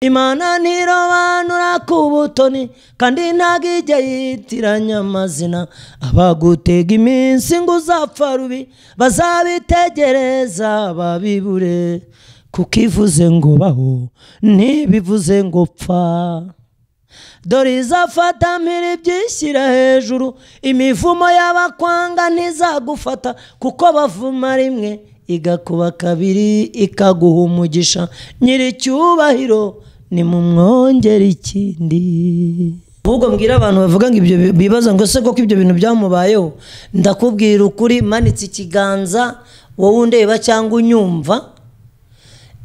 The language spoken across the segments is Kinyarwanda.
Imana ntirobanura ku butoni kandi ntago ijya yitiranya amazina. Abagutega iminsi ngo uzapfa rubi bazabitegereza babibure, kuko ivuze ngo baho ntibivuze ngo pfa. Dore izafata mpiri ibyishyira hejuru, imivumo y'abakwanga ntizagufata, kuko bavuma rimwe igakuba kabiri ikaguha umugisha. Nyiricyubahiro ni mumwongera ikindi. Ahubwo mbwira abantu bavuga ngo ibyo bibaza ngo se koko ibyo bintu byamubayeho, ndakubwira ukuri manitse ikiganza, wowe undeba cyangwa unyumva,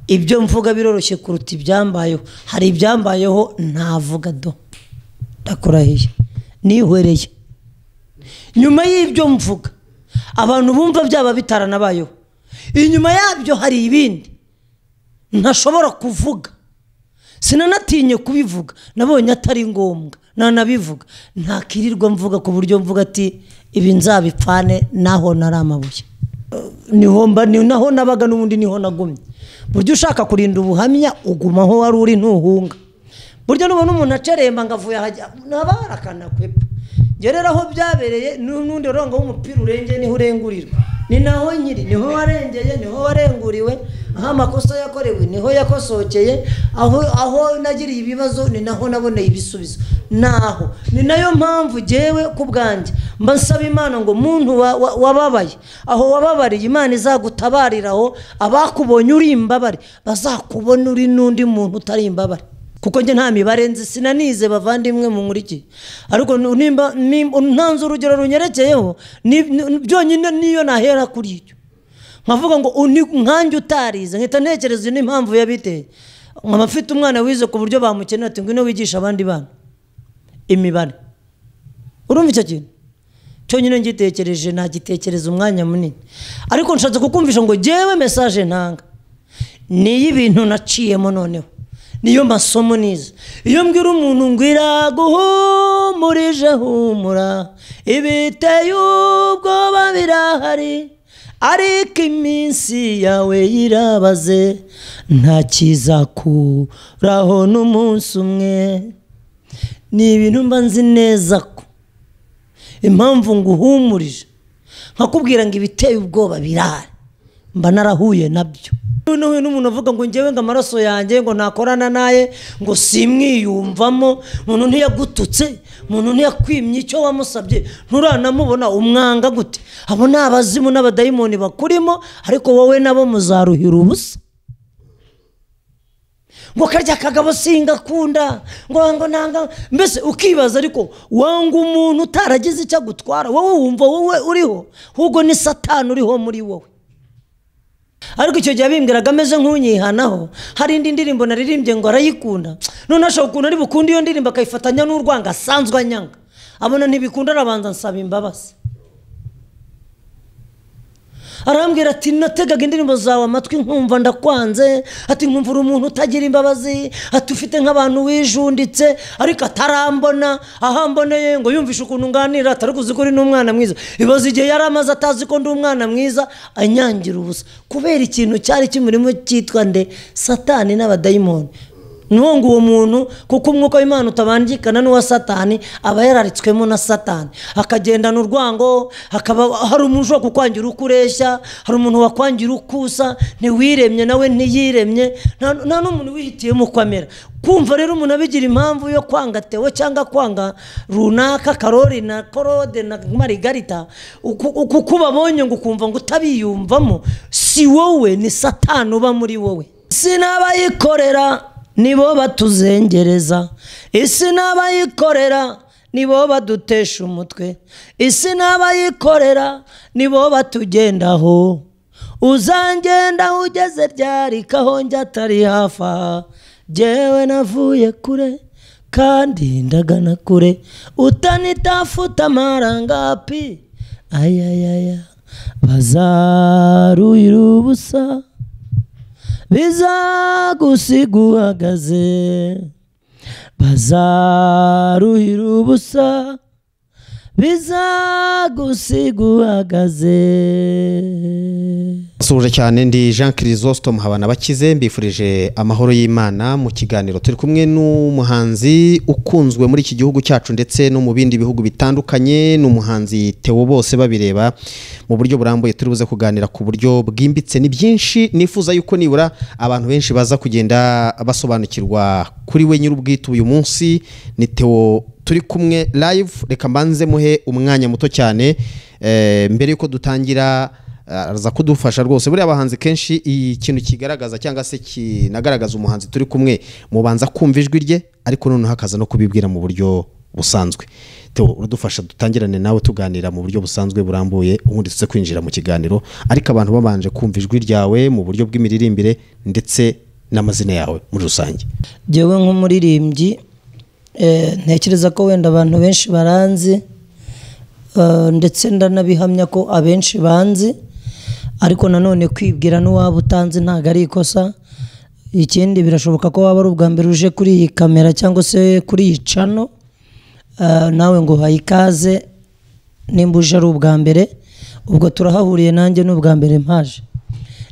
ibyo mvuga biroroshye kuruta ibyambayeho. Hari ibyambayeho ntavuga do, ndakurahiye nihwereye. Nyuma y'ibyo mvuga abantu bumva byaba bitaranabayeho, inyuma yabyo hari ibindi ntashobora kuvuga, sinanatinye kubivuga, nabonye atari ngombwa nanabivuga. Ntakirirwa mvuga ku buryo mvuga ati ibi nzabipfane naho nari amabuye, niho mba naho nabaga n'ubundi niho nagumye. Buryo ushaka kurinda ubuhamya ugumaho wari uri ntuhunga. Buryo nubona umuntu aceremba ngavuye hajya nabarakana kwepa. Gerera aho byabereye n'undi rongo w'umupira urengeye niho urengurirwa, ni naho nyiri niho warengeye niho warenguriwe, aho amakosa yakorewe niho yakosokeye, aho nagiriye ibibazo ni naho naboneye ibisubizo. Naho ni nayo mpamvu jewe ku bwanjye mba nsaba Imana ngo muntu wababaye aho wababariye Imana izagutabariraho, abakubonye uri imbabare bazakubona uri n'undi muntu utari imbabare. Kuko nje nta mibare nzi, sinanize bavandimwe mu nkuriki, ariko nimba ntanze urugero runyerekeyeho byonyine niyo nahera kuri icyo nkavuga ngo nkanjye utarize nkita ntekereza n'impamvu yabiteye. Nkaba mfite umwana wize ku buryo bamukenera ati ngwino wigisha abandi bana imibare. Urumva icyo kintu cyonyine ngitekereje nagitekereza umwanya munini, ariko nshatse kukumvisha ngo jewe message ntanga ni y'ibintu naciyemo noneho niyo masomo nize. Iyo mbwira umuntu ngwira guhumurije humura, ibiteye ubwoba birahari, ariko iminsi yawe irabaze, nta kizakuraho n'umunsi umwe. Ni ibintu mba nzi neza ko impamvu nguhumurije nkakubwira ngo ibiteye ubwoba birahari mba narahuye nabyo. Noneho n'umuntu avuga ngo njyewe ngo amaraso yanjye ngo nakorana naye ngo simwiyumvamo, umuntu ntiyagututse, umuntu ntiyakwimye icyo wamusabye, nturanamubona umwanga gute? Abo ni abazimu n'abadayimoni bakurimo, ariko wowe nabo muzaruhira ubusa. Ngo karya kagabo singakunda, ngo nanga, mbese ukibaza ariko wanga umuntu utaragize icyo agutwara, wowe wumva wowe uriho, ahubwo ni Satani uriho muri wowe. Ariko icyo gihe abimbwiraga ameze nk'unyihanaho, hari indi ndirimbo naririmbye ngo arayikunda, none ashaka ukuntu ari bukunde iyo ndirimbo akayifatanya n'urwanga asanzwe anyanga, abona ntibikunda arabanza nsaba imbabazi. Arambwira ati nategaga indirimbo zawe amatwi nkumva ndakwanze, ati nkumva uri umuntu utagira imbabazi, ati ufite nk'abantu wijunditse, ariko atarambona ahamboneye ngo yumvishe ukuntu nganira atari kuzi ko uri n'umwana mwiza. Ibaze igihe yari amaze atazi ko ndi umwana mwiza, anyangira ubusa kubera ikintu cyari kimurimo cyitwa nde? Satani n'abadayimoni. Nuwo ngo uwo muntu kuko umwuka w'Imana utabangikana n'uwa Satani, aba yararitswemo na Satani, akagendana urwango, hakaba hari umuntu ushobora kukwangira uko ureshya, hari umuntu wakwangira uko usa, ntiwiremye nawe ntiyiremye, nta n'umuntu wihitiyemo uko amera. Kumva rero umuntu abigira impamvu yo kwanga Theo cyangwa kwanga runaka Karori na Korode na Marigarita, kuko babonye ngo ukumva ngo utabiyumvamo, si wowe ni Satani uba muri wowe. Sinabayikorera nibo batuzengereza, isi n'abayikorera nibo badutesha umutwe, isi n'abayikorera nibo batugendaho. Uzangenda ugeze ryari kaho njya atari hafi aha, jyewe navuye kure kandi ndagana kure, utanitafuta amarangapi ayayaya bazaruhira ubusa, bizagusiga uhagaze, bazaruhira ubusa, Bizagusiga uhagaze. Suje cyane ndi Jean Chrysostome Habanabakize, mbifurije amahoro y'Imana. Mu kiganiro turi kumwe n'umuhanzi ukunzwe muri iki gihugu cyacu ndetse no mu bindi bihugu bitandukanye, n'umuhanzi Theo Bose babireba. Mu buryo burambuye turi buze kuganira ku buryo bwimbitse, ni byinshi nifuza yuko nibura abantu benshi baza kugenda basobanukirwa kuri we nyir'ubwite. Uyu munsi ni Theo turi kumwe live. Reka mbanze muhe umwanya muto cyane mbere yuko dutangira, araza kudufasha rwose. Buriya abahanzi kenshi ikintu kigaragaza cyangwa se kinagaragaza umuhanzi turi kumwe, mubanza kumva ijwi rye, ariko noneho hakaza no kubibwira mu buryo busanzwe. Theo, uradufasha dutangirane nawe tuganira mu buryo busanzwe burambuye, ubundi tuze kwinjira mu kiganiro, ariko abantu babanje kumva ijwi ryawe mu buryo bw'imiririmbire ndetse n'amazina yawe muri rusange. Jyewe nk'umuririmbyi ntekereza ko wenda abantu benshi baranzi, ndetse ndanabihamya ko abenshi banzi, ariko nanone kwibwira n'uwaba utanzi ntabwo ari ikosa. Ikindi, birashoboka ko waba ari ubwa mbere uje kuri iyi kamera cyangwa se kuri iyi channel, nawe ngo uhaye ikaze nimba uje ari ubwa mbere, ubwo turahahuriye, nanjye ni ubwa mbere mpaje.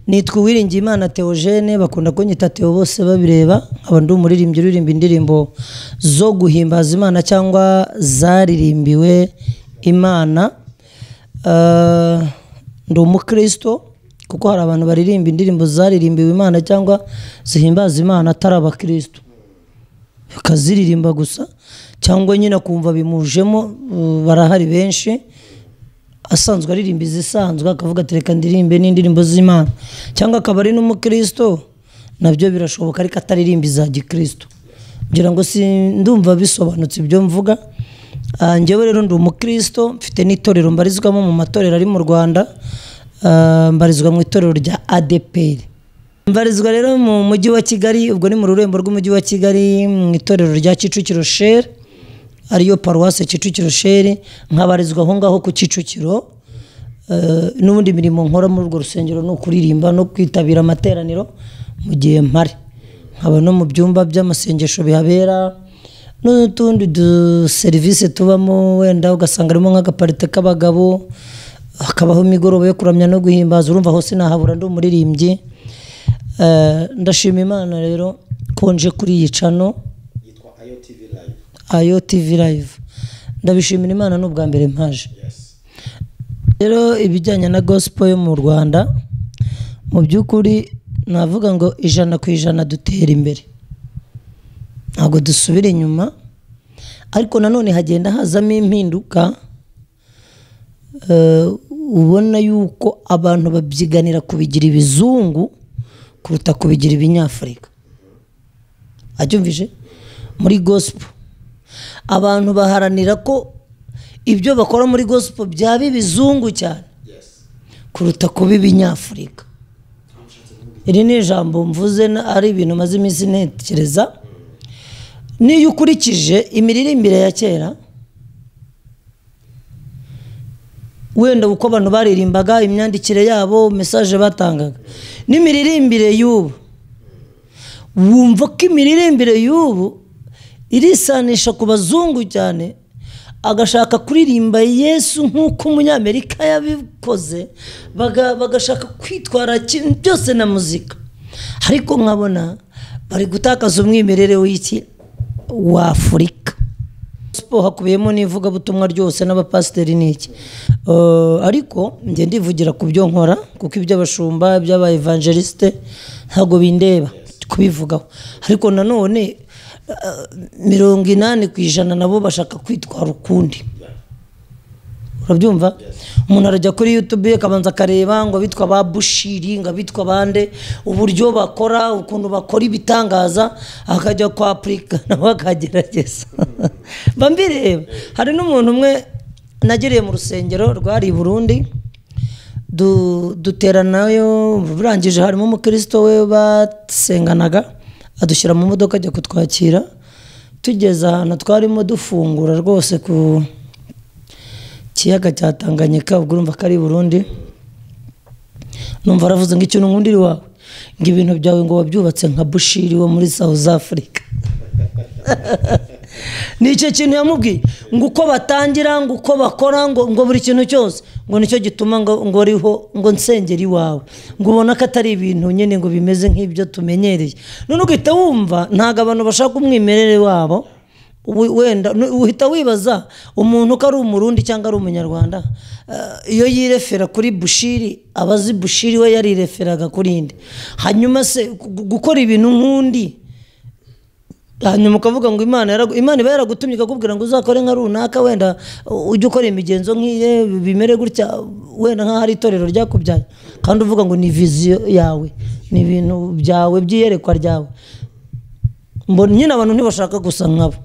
Nitwa Uwiringiyimana Theogene, bakunda kunyita Theo Bose babireba, nkaba ndi umuririmbyi uririmba indirimbo zo guhimbaza Imana cyangwa zaririmbiwe Imana. Ndi umukristo, kuko hari abantu baririmba indirimbo zaririmbiwe Imana cyangwa zihimbaza Imana atari abakristo, bakaziririmba gusa cyangwa nyine akumva bimujemo. Barahari benshi, asanzwe aririmba izisanzwe akavuga ati reka ndirimbe n'indirimbo z'Imana, cyangwa akaba ari n'umukristo, nabyo birashoboka, ariko ataririmba iza gikristo. Ngira ngo si ndumva bisobanutse ibyo mvuga. Njyewe rero ndi umukristo, mfite n'itorero mbarizwamo mu matorero ari mu Rwanda. Mbarizwa mu itorero rya ADEPR. Mbarizwa rero mu mujyi wa Kigali, ubwo ni mu rurembo rw'umujyi wa Kigali, mu itorero rya Kicukiro Sheri, ariyo paruwase Kicukiro Sheri, nkabarizwa aho ngaho ku Kicukiro. N'ubundi mirimo nkora muri urwo rusengero ni ukuririmba no kwitabira amateraniro mu gihe mpari, nkaba no mu byumba by'amasengesho bihabera n'utundi du serivisi tubamo, wenda ugasanga harimo nk'agaparite k'abagabo, hakabaho imigoroba yo kuramya no guhimbaza. Urumva hose nahabura ndi umuririmbyi. Ndashima Imana rero ko nje kuri iyi channel Ayo TV Live, ndabishimira Imana, ni ubwa mbere mpaje. Rero ibijyanye na gospel yo mu Rwanda, mu by'ukuri navuga ngo 100% dutera imbere, ntabwo dusubira inyuma, ariko nanone hagenda hazamo impinduka. Ubona yuko abantu babyiganira kubigira ibizungu kuruta kubigira ibinyafurika. Abyumvise, muri gospel abantu baharanira ko ibyo bakora muri gospel byaba ibizungu cyane kuruta kuba ibinyafurika. Iri ni ijambo mvuze ari ibintu maze iminsi ntekereza. Niyo ukurikije imiririmbire ya kera, wenda uko abantu baririmbaga, imyandikire yabo, message batangaga, n'imiririmbire y'ubu, wumva ko imiririmbire y'ubu irisanisha ku bazungu cyane, agashaka kuririmba Yesu nk'uko umunyamerika yabikoze, bagashaka kwitwara byose na muzika, ariko nkabona bari gutakaza umwimerere w'iki wa Afurika. Gospel hakubiyemo n'ivugabutumwa ryose n'abapasiteri n'iki. Ariko njye ndivugira ku byo nkora, kuko iby'abashumba, iby'aba évangéliste ntabwo bindeba kubivugaho, ariko nanone 80% nabo bashaka kwitwara ukundi. Urabyumva, umuntu arajya kuri YouTube akabanza akareba ngo abitwa ba Bushiri, ngo abitwa bande, uburyo bakora, ukuntu bakora ibitangaza, akajya kwa apurika nawe akagerageza. Mba mbireba. Hari n'umuntu umwe nagiriye mu rusengero rwari i Burundi, duteranayo, burangije harimo umukristo we basenganaga, adushyira mu modoka ajya kutwakira. Tugeze ahantu twarimo dufungura rwose ku kiyaga cya Tanganyika, ubwo urumva ko ari i Burundi, numva aravuze ngo ikintu nkundira iwawe, ngo ibintu byawe ngo wabyubatse nka Bushiri wo muri South Africa. Ni icyo kintu yamubwiye, ngo uko batangira, ngo uko bakora, ngo buri kintu cyose, ngo nicyo gituma ngo riho ngo nsengera iwawe, ngo ubona ko atari ibintu nyine ngo bimeze nk'ibyo tumenyereye. None ugahita wumva ntabwo abantu bashaka umwimerere wabo. Wenda uhita wibaza umuntu ko ari umurundi cyangwa ari umunyarwanda, iyo yirefera kuri Bushiri, abazi Bushiri we yarireferaga kuri inde. Hanyuma se gukora ibintu nk'undi, hanyuma ukavuga ngo Imana iba yaragutumye ikakubwira ngo uzakore nka runaka, wenda ujye ukora imigenzo nk'iye bimere gutya, wenda nk'aho ari itorero ryakubyaye, kandi uvuga ngo ni viziyo yawe, ni ibintu byawe by'iyerekwa ryawe. Mbona nyine abantu ntibashaka gusa nkabo,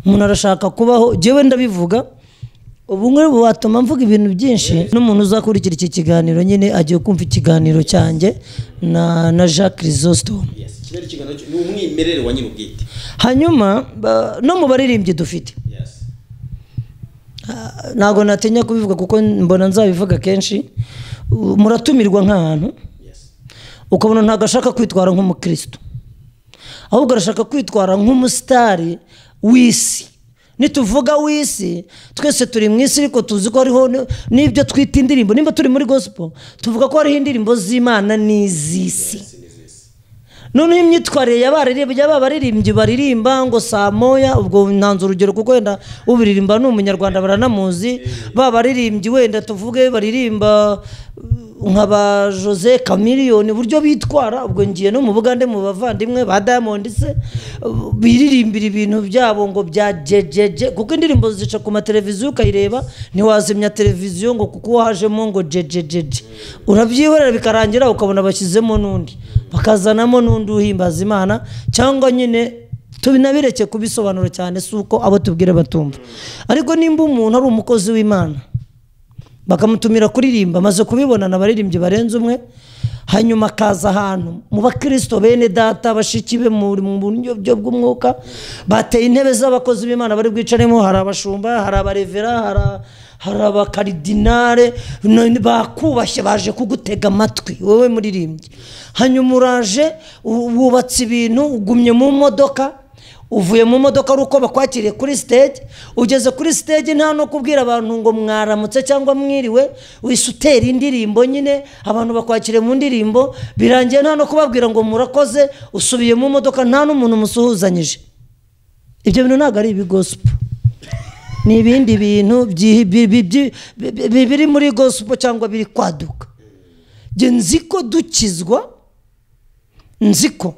umuntu arashaka kubaho. Jewe ndabivuga ubu ngubu watuma mvuga ibintu byinshi, n'umuntu uzakurikira iki kiganiro nyine agiye kumva ikiganiro cyanjye na Jacques Chrysostome. Ni umwimerere wa nyir'ubwite. Hanyuma no mu baririmbyi dufite, ntabwo natinya kubivuga kuko mbona nzabivuga kenshi, muratumirwa nk'ahantu ukabona ntabwo ashaka kwitwara nk'umukristo, ahubwo arashaka kwitwara nk'umusitari w'isi. Nituvuga w'isi, twese turi mu isi, ariko tuzi ko hariho n'ibyo twita indirimbo. Nimba turi muri gospel tuvuga ko hariho indirimbo z'Imana n'iz'isi. Noneho imyitwarire y'abaririmbyi baririmba ngo saa moya, ubwo ntanze urugero kuko wenda ubiririmba ni umunyarwanda baranamuzi, ba baririmbyi wenda tuvuge baririmba nka ba Jose Chameleone, uburyo bitwara, ubwo ngiye no mu Bugande mu bavandimwe ba Diamond se biririmbira ibintu byabo ngo bya jejeje, kuko indirimbo zica ku mateleviziyo ukayireba ntiwazimya televiziyo ngo kuko wajemo ngo jejejeje, urabyihorera bikarangira ukabona bashyizemo n'undi, bakazanamo n'undi uhimbaza Imana, cyangwa nyine tubinabireke kubisobanura cyane, si uko abo tubwira batumva. Ariko nimba umuntu ari umukozi w'Imana bakamutumira kuririmba, maze kubibona n'abaririmbyi barenze umwe, hanyuma akaza ahantu mu bakristo bene data bashiki be mu buryo bw'umwuka, bateye intebe z'abakozi b'Imana bari bwicaremo, hari abashumba, hari abarevera, hari abakaridinare, bakubashye baje kugutega amatwi wowe muririmbyi. Hanyuma uraje wubatse ibintu, ugumye mu modoka, uvuye mu modoka ari uko bakwakiriye kuri stage, ugeze kuri stage nta no kubwira abantu ngo mwaramutse cyangwa mwiriwe, wise utera indirimbo nyine, abantu bakwakiriye mu ndirimbo, birangiye nta no kubabwira ngo murakoze, usubiye mu modoka nta n'umuntu musuhuzanyije. Ibyo bintu ntabwo ari ibigospel, ni ibindi bintu biri muri gospel cyangwa biri kwaduka. Njye nzi ko dukizwa, nzi ko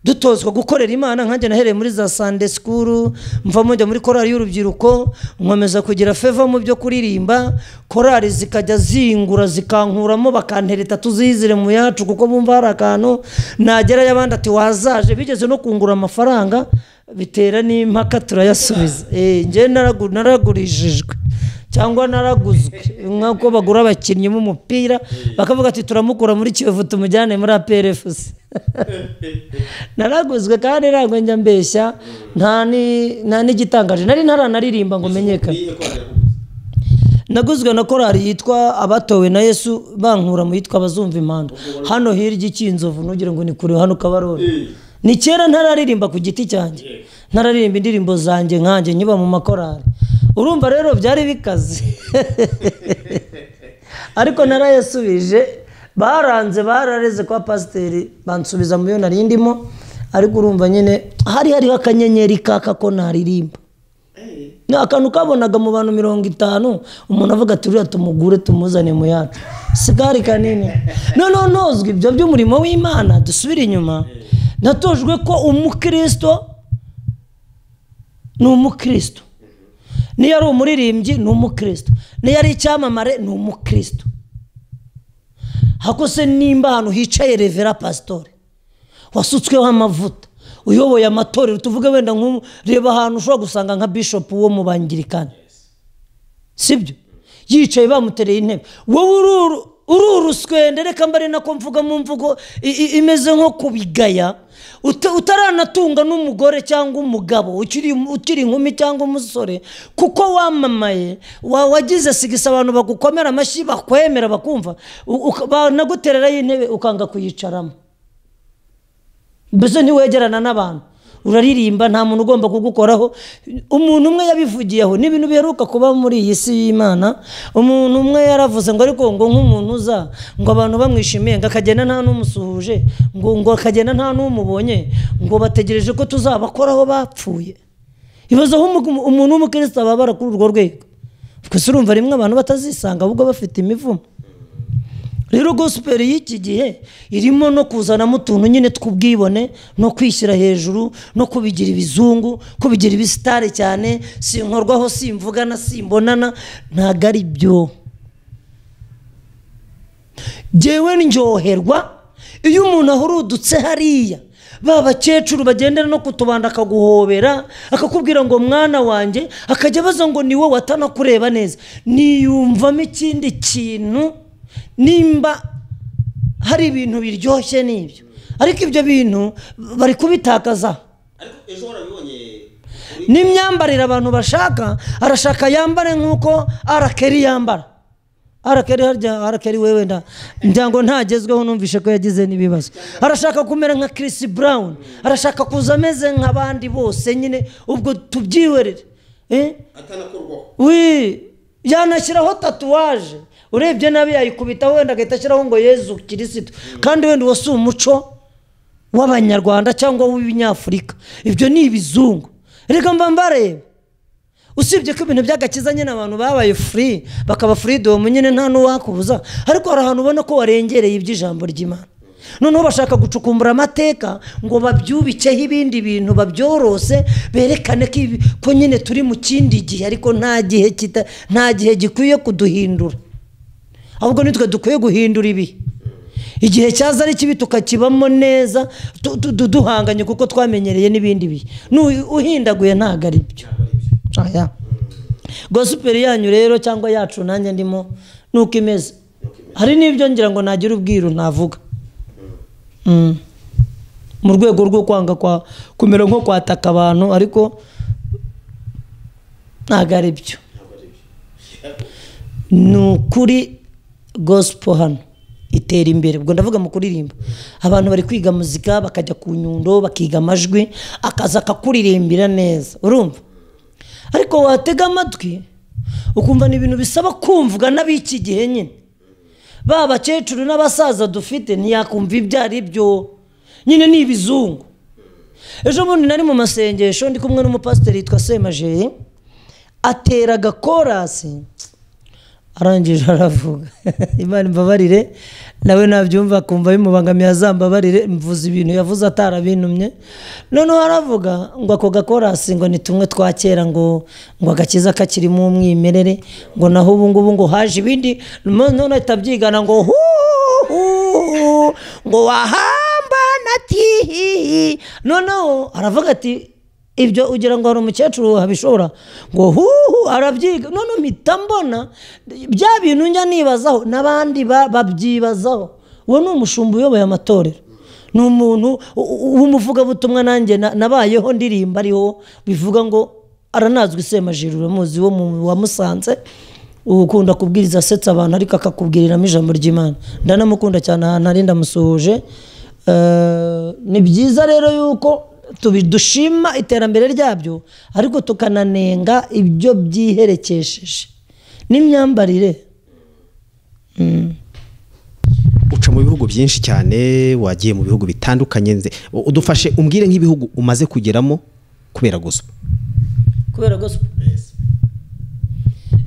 dutozwa gukorera Imana. Nkanjye nahereye muri za Sunday school, mvamo njya muri korali y'urubyiruko, nkomeza kugira favor mu byo kuririmba, korali zikajya zingura zikankuramo bakantereta tuzizire mu yacu kuko bumva hari akantu, nagera y'abandi ati wazaje, bigeze no kungura amafaranga bitera n'impaka turayasubiza. Njye naragurijijwe cyangwa naraguzwe, nk'uko bagura abakinnyi b'umupira bakavuga ati turamukura muri Kiyovu tumujyane muri APR FC. Naraguzwe kandi ntabwo njya mbeshya, nta n'igitangaje, nari ntaranaririmba ngo menyekane. Naguzwe na korali yitwa Abatowe na Yesu, bankura mu yitwa Abazumva Impanda, hano hirya icy'inzovu, ntugire ngo ni kure hano Kabarore. Ni kera ntararirimba ku giti cyanjye, ntararirimba indirimbo zanjye nkanjye nkiba mu makorali. Urumva rero byari bikaze. Ariko narayasubije, baranze barareze kwa pasiteri bansubiza mu yo nari ndimo, ariko urumva nyine hari hariho akanyenyeri kaka ko naririmba. Ni akantu kabonaga mu bantu 50, umuntu avuga ati uriya tumugure tumuzane mu yacu, sigari kanini. None nozwe ibyo by'umurimo w'Imana. Dusubire inyuma, natojwe ko umukristo ni umukristo, niyo ari umuririmbyi ni umukristo, niyo ari icyamamare ni umukristo. Hakose nimba ahantu hicaye revera pasitore wasutsweho amavuta, uyoboye amatorero, tuvuge wenda reba ahantu ushobora gusanga nka bishop wo mu Bangirikani, sibyo, yicaye bamutereye intebe, wowe uri uruswende, reka mbare nako mvuga mu mvugo imeze nko kubigaya, utaranatunga n'umugore cyangwa umugabo, ukiri inkumi cyangwa umusore, kuko wamamaye, wagize sigisa abantu bagukomera amashyi, bakwemera bakumva, banaguterera y'intebe ukanga kuyicaramo, mbese ntiwegerana n'abantu, uraririmba, nta muntu ugomba kugukoraho. Umuntu umwe yabivugiyeho, ni ibintu biheruka kuba muri iyi si y'Imana. Umuntu umwe yaravuze ngo ariko ngo nk'umuntu uza ngo abantu bamwishimiye, ngo akagenda nta n'umusuhuje, ngo akagenda nta n'umubonye, ngo bategereje ko tuzabakoraho bapfuye. Ibaze aho umuntu w'umukristo ababara kuri urwo rwego. Twese urumva rimwe abantu batazisanga ahubwo bafite imivumo. Rero gospel y'iki gihe irimo no kuzanamo utuntu nyine tw'ubwibone no kwishyira hejuru no kubigira ibizungu, kubigira ibisitare cyane, sinkorwaho, simvugana, simbonana, ntago ari byo. Jyewe ndyoherwa iyo umuntu ahurudutse hariya, ba bakecuru bagendera no kutubanda akaguhobera, akakubwira ngo mwana wanjye, akajya abaza ngo ni wowe atanakureba neza. Niyumvamo ikindi kintu, nimba hari ibintu biryoshye nibyo, ariko ibyo bintu bari kubitakaza. N'imyambarire abantu bashaka, arashaka yambare nk'uko Arakeri yambara. Arakeri harya, Arakeri wewe ndango ntagezweho, numvishe ko yagize n'ibibazo. Arashaka kumera nka Chris Brown, arashaka kuza ameze nk'abandi bose nyine, ubwo tubyihorere. Atanakorwaho. Oui, yanashyiraho tatuwaje, urebye nabi yayikubita wenda agahita ashyiraho ngo Yezu Kirisitu, kandi wenda uwo si umuco w'Abanyarwanda cyangwa w'Ibinyafurika, ibyo ni ibizungu. Reka mba mbareba, usibye ko ibintu by'agakiza nyine abantu babaye free, bakaba freedom nyine nta n'uwakubuza, ariko hari ahantu ubona ko warengereye iby'ijambo ry'Imana. Noneho bashaka gucukumbura amateka ngo babyubikeho ibindi bintu, babyorose, berekane ko nyine turi mu kindi gihe, ariko nta gihe gikwiye kuduhindura, ahubwo nitwe dukwiye guhindura ibi. Igihe cyaza ari kibi tukakibamo neza, duhanganye kuko twamenyereye n'ibindi bihe. Uhindaguye ntago ari byo. Aya gospel yanyu rero cyangwa yacu nanjye ndimo nuko imeze. Hari n'ibyo ngira ngo nagira ubwiru ntavuga mu rwego rwo kwanga kwa kumera nko kwataka abantu, ariko ntago ari byo. Ni ukuri gospel hano itera imbere, ubwo ndavuga mu kuririmba. Abantu bari kwiga muzika bakajya ku nyundo bakiga amajwi, akaza akakuririmbira neza, urumva. Ariko watega amatwi ukumva ni ibintu bisaba kumvwa n'ab'iki gihe nyine. Ba bakecuru n'abasaza dufite ntiyakumva ibyo ari byo nyine, ni ibizungu. Ejo bundi nari mu masengesho ndi kumwe n'umupasiteri yitwa Semajeri, atera agakorasi arangije aravuga Imana imbabarire, nawe nabyumva akumva bimubangamiye azambabarire, mvuze ibintu yavuze atarabintumye. Noneho aravuga ngo ako gakorasi ngo ni tumwe twa kera, ngo agakiza kakirimo umwimerere, ngo naho ubu ngubu ngo haje ibindi. None ahita ngo hu ngo wahamba nati. Noneho aravuga ati ibyo ugira ngo hari umukecuru wabishobora, ngo huhu, arabyiga. None mpita mbona bya bintu njya nibazaho n'abandi babyibazaho. Uwo ni umushumba uyoboye amatorero, ni umuntu w'umuvugabutumwa, nanjye nabayeho ndirimba ariho, bivuga ngo aranazwi Semajeri, uramuzi wo wa Musanze, ukunda kubwiriza asetsa abantu ariko akakubwiriramo ijambo ry'Imana. Ndanamukunda cyane, ahantu ari ndamusuhuje. Ni byiza rero yuko dushima iterambere ryabyo, ariko tukananenga ibyo byiherekesheje n'imyambarire. Uca mu bihugu byinshi cyane, wagiye mu bihugu bitandukanye, udufashe umbwire nk'ibihugu umaze kugeramo kubera gospel. Kubera gospel? Yes.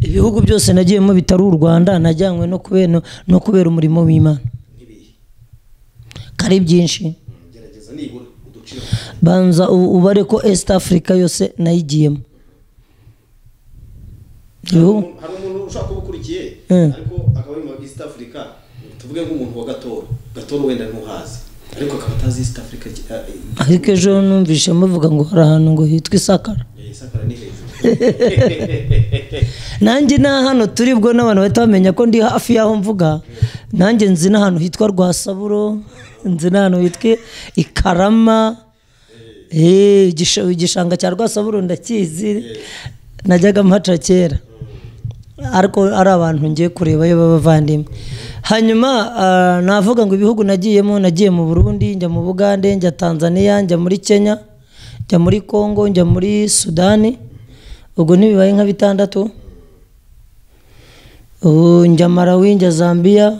Ibihugu byose nagiyemo bitari u Rwanda, najyanywe no kubera umurimo w'Imana. Kari byinshi. Banza ubare ko East Africa yose nayigiyemo. Hari umuntu ushaka kubukurikiye ariko akaba ari mu East Africa, tuvuge nk'umuntu wa Gatoro, Gatoro wenda ntuhazi ariko akaba atazi East Africa. Ariko ejo numvishe muvuga ngo hari ahantu ngo hitwa Isakara. Isakara ni hejuru. Nanjye na hano turi bwo n'abantu bahita bamenya ko ndi hafi yaho mvuga. Nanjye nzi n'ahantu hitwa Rwasaburo, nzi n'ahantu hitwa Ikarama. Igishanga cya Rwasaburo ndakizi, najyaga mpaca kera, ariko ari abantu ngiye kureba yo b'abavandimwe. Hanyuma navuga ngo ibihugu nagiyemo, nagiye mu Burundi, njya mu Bugande, njya Tanzania, njya muri Kenya, njya muri Congo, njya muri Sudani, ubwo ntibibaye nka 6. Njya Malawi, njya Zambia,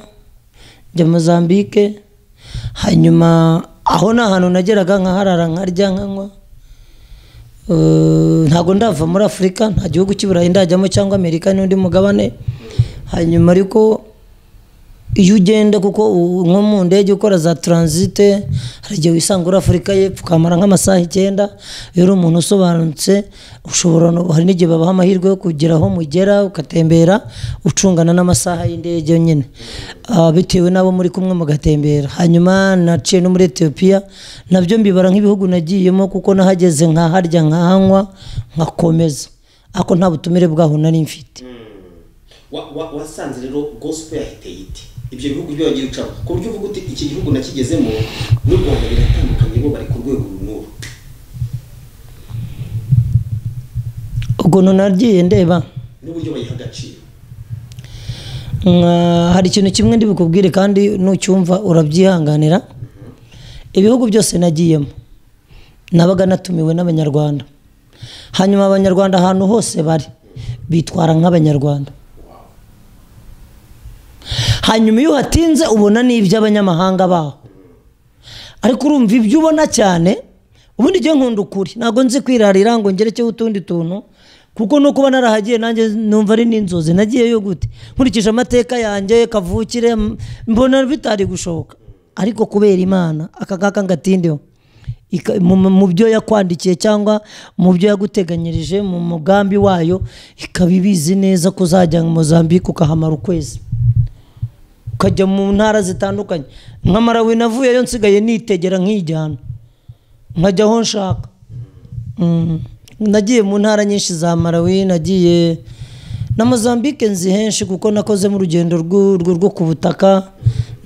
njya Mozambique. Hanyuma aho ni ahantu nageraga nkaharara, nkarya, nkanywa. Ntabwo ndava muri Afurika, nta gihugu cy'i Burayi ndajyamo cyangwa Amerika n'undi mugabane. Hanyuma ariko iyo ugenda, kuko nko mu ndege ukora za transite, hari igihe wisanga uri Afurika y'Epfo ukamara nk'amasaha 9. Iyo uri umuntu usobanutse ushobora, hari n'igihe babaha amahirwe yo kugera aho mugera ugatembera ucungana n'amasaha y'indege nyine, bitewe n'abo muri kumwe mugatembera. Hanyuma naciye no muri Ethiopia, nabyo mbibara nk'ibihugu nagiyemo kuko nahageze nkaharya, nkahanywa, nkakomeza, ariko nta butumire bwaho nari mfite. Wasanze rero gospel yahiteye ite ibyo bihugu byo wagiye ucamo, ku buryo uvuga uti iki gihugu nakigezemo n'u Rwanda biratandukanye, bo bari ku rwego runuru? Ubwo nagiye ndeba n'uburyo bayiha agaciro. Hari ikintu kimwe ndi bukubwire kandi nucyumva urabyihanganira. Ibihugu byose nagiyemo nabaga natumiwe n'Abanyarwanda. Hanyuma Abanyarwanda ahantu hose bari bitwara nk'Abanyarwanda. Hanyuma iyo uhatinze ubona n'iby'abanyamahanga baho, ariko urumva ibyo ubona cyane. Ubundi njye nkunda ukuri, ntabwo nzi kwirarira ngo ngerekeho utundi tuntu, kuko no kuba narahagiye nanjye numva ari n'inzozi. Nagiyeyo gute nkurikije amateka yanjye kavukire, mbona bitari gushoboka, ariko kubera Imana aka ngaka ngatindeho mu byo yakwandikiye cyangwa mu byo yaguteganyirije mu mugambi wayo, ikaba ibizi neza ko uzajya mu Mozambique ukahamara ukwezi, ukajya mu ntara zitandukanye. Nka Malawi navuyeyo nsigaye nitegera nkijyana, nkajya aho nshaka. Nagiye mu ntara nyinshi za Malawi, nagiye na Mozambique nzi henshi kuko nakozemo urugendo rwo ku butaka,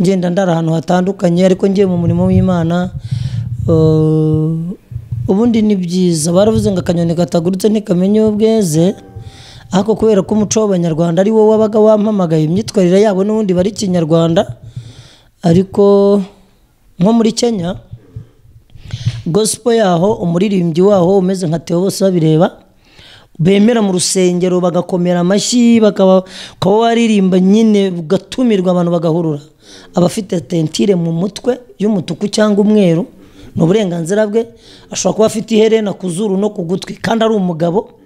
ngenda ndara ahantu hatandukanye, ariko ngiye mu murimo w'Imana. Ubundi ni byiza, baravuze ngo akanyoni katagurutse ntikamenya ubweze, ariko kubera ko umuco w'Abanyarwanda ari wo wabaga wampamagaye, imyitwarire yabo n'ubundi bari Kinyarwanda. Ariko nko muri Kenya gospel yaho, umuririmbyi waho umeze nka Theo bose babireba, bemera mu rusengero bagakomera amashyi, bakaba waririmba nyine ugatumirwa abantu bagahurura. Abafite tentire mu mutwe y'umutuku cyangwa umweru ni uburenganzira bwe, ashobora kuba afite iherena ku zuru no ku gutwi kandi ari umugabo.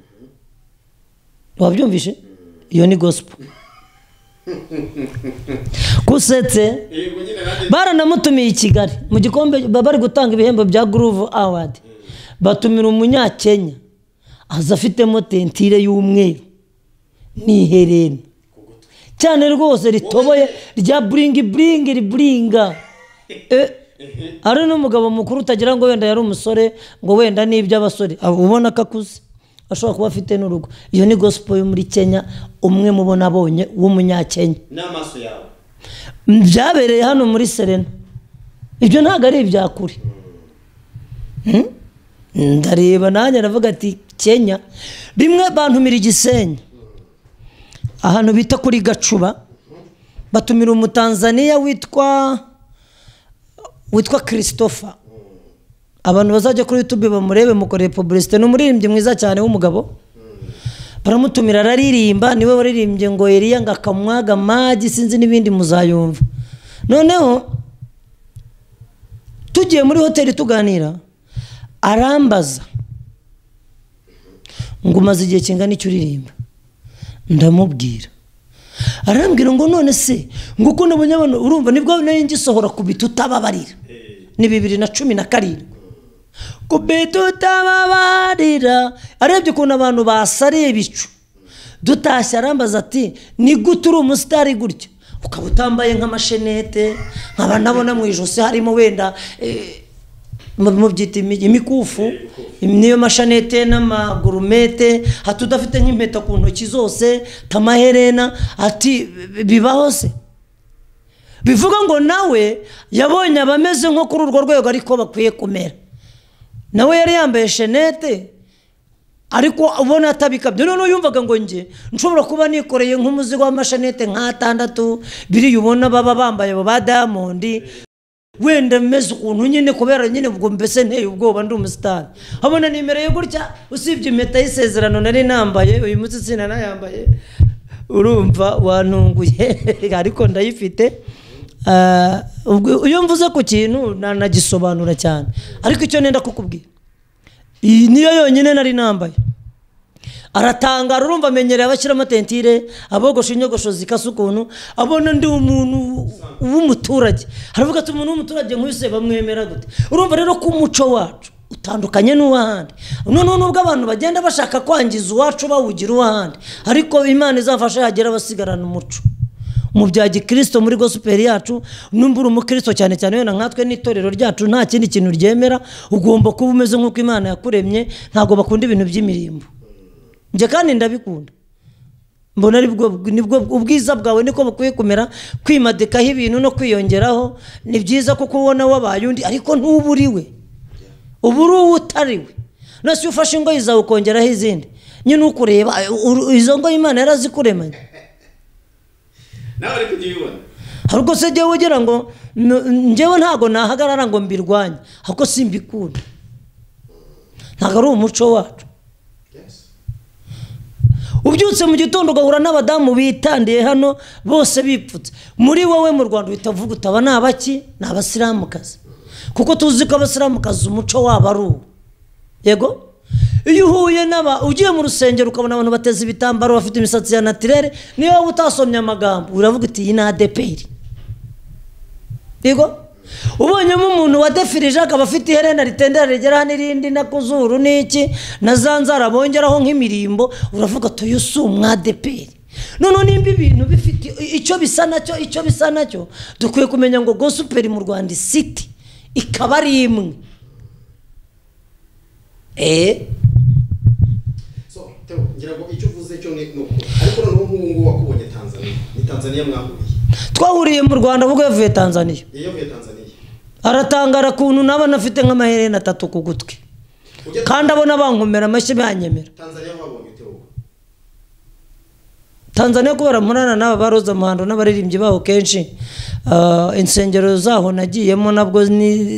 Wabyumvishe? Iyo ni gospel. Kusetse baranamutumiye i Kigali mu gikombe, bari gutanga ibihembo bya Groove Award, batumira umunyakenya aza afitemo tentire y'umweru n'iherena cyane rwose ritoboye rya bringi bringi ribringa. Ari n'umugabo mukuru utagira ngo wenda yari umusore, ngo wenda n'iby'abasore, ubona ko akuze, ashobora kuba afite n'urugo. Iyo ni gospel yo muri Kenya, umwe mubona abonye w'umunyakenya. N'amaso yawe byabereye hano muri Serena. Ibyo ntabwo ari ibyakure. Ndareba nanjye aravuga ati Kenya. Rimwe bantumira Igisenyi, ahantu bita kuri Gacuba, batumira umutanzaniya witwa Christopher. Abantu bazajya kuri YouTube bamurebe, mukoreye publicité, ni umuririmbyi mwiza cyane w'umugabo. Baramutumira araririmba, niwe waririmbye ngo Eliya ngo akamwaga magi, sinzi n'ibindi muzayumva. Noneho tugiye muri hoteli tuganira, arambaza ngo umaze igihe kingana iki uririmba? Ndamubwira. Arambwira ngo none se ngo uko nabonye abantu, urumva nibwo nari ngisohora kubita utababarira, ni 2017 kubita utababarira. Arebye ukuntu abantu basariye ibicu dutashye, arambaza ati ni gute uri umusitari gutya ukaba utambaye nk'amashenete, nkaba nabona mu ijosi harimo wenda mubyita imikufu, niyo mashanete n'amagurumete, hati udafite nk'impeta ku ntoki zose, tamaherena, ati bibaho se? Bivuga ngo nawe yabonye abameze nko kuri urwo rwego ariko bakwiye kumera. Nawe yari yambaye shenete ariko ubona atabikabye. None yumvaga ngo nge nshobora kuba nikoreye nk'umuzigo w'amashanete nka 6 biri ubona baba bambaye abo ba Diamond. Wenda meze ukuntu nyine kubera nyine ubwo mbese nteye ubwoba ndi umusitari. Abona nimereye gutya, usibye impeta y'isezerano nari nambaye uyu munsi sinanayambaye, urumva wantunguye ariko ndayifite. Iyo mvuze ku kintu nanagisobanura cyane, ariko icyo nenda kukubwira, iyi niyo yonyine nari nambaye. Aratangara, urumva amenyereye abashyiramo tentire, abogosha inyogosho zikase ukuntu, abona ndi umuntu w'umuturage. Haravuga ati umuntu w'umuturage nk'uyu bamwemera gute? Urumva rero ko umuco wacu utandukanye n'uw'ahandi. Noneho nubwo abantu bagenda bashaka kwangiza uwacu bawugira uw'ahandi, ariko Imana izafasha yagera basigarana umuco mu bya gikristo muri gospel yacu. Numbura umukristo cyane cyane wenda nkatwe n'itorero ryacu nta kindi kintu ryemera, ugomba kuba umeze nk'uko Imana yakuremye. Ntabwo bakunda ibintu by'imirimbo, njye kandi ndabikunda, mbona nibwo ubwiza bwawe niko bukwiye kumera. Kwimadikaho ibintu no kwiyongeraho ni byiza kuko ubona wabaye undi, ariko ntuburiwe, uba uri uwo utariwe. None se ufashe ingoyi zawe ukongeraho izindi, nyine ukureba izo ngoyi Imana yarazikuremanye. Nawe ari kugibona ariko se jyewe ugira ngo njyewe ntago nahagarara ngo mbirwanye, ariko simbikunda, ntago ari umuco wacu. Ubyutse mu gitondo ugahura n'abadamu bitandiye hano bose bipfutse, muri wowe mu Rwanda uhita uvuga utaba ni abaki? Ni abasilamukazi, kuko tuzi ko abasilamukazi umuco wabo ari uwo. Yego, iyo uhuye n'aba ugiye mu rusengero ukabona abantu bateze ibitambaro bafite imisatsi ya naturere, niyo waba utasomye amagambo uravuga uti iyi ni ADPR. Yego, ubonyemo umuntu wadefirije akaba afite iherena ritendera rigera hano irindi na kuzuru n'iki na za nzara bongeraho nk'imirimbo, uravuga ati uyu si umwadeperi. Noneho nimba ibintu bifite icyo bisa nacyo, icyo bisa nacyo, dukwiye kumenya ngo gospel mu Rwanda city ikaba ari imwe. So Theo, ngira ngo icyo uvuze cyo ni uko, ariko noneho nk'ubu ngubu wakubonye Tanzania, ni Tanzania mwahuriye? Twahuriye mu Rwanda ubwo yavuye Tanzania. Yavuye Tanzania. Aratangara kuntu naba nafite nk'amaherena 3 ku gutwi, kandi abona bankomera amashyi banyemera. Tanzania wabonye Theo? Tanzania kubera murana n'aba baroza muhando n'abaririmbyi baho kenshi, insengero zaho nagiyemo nabwo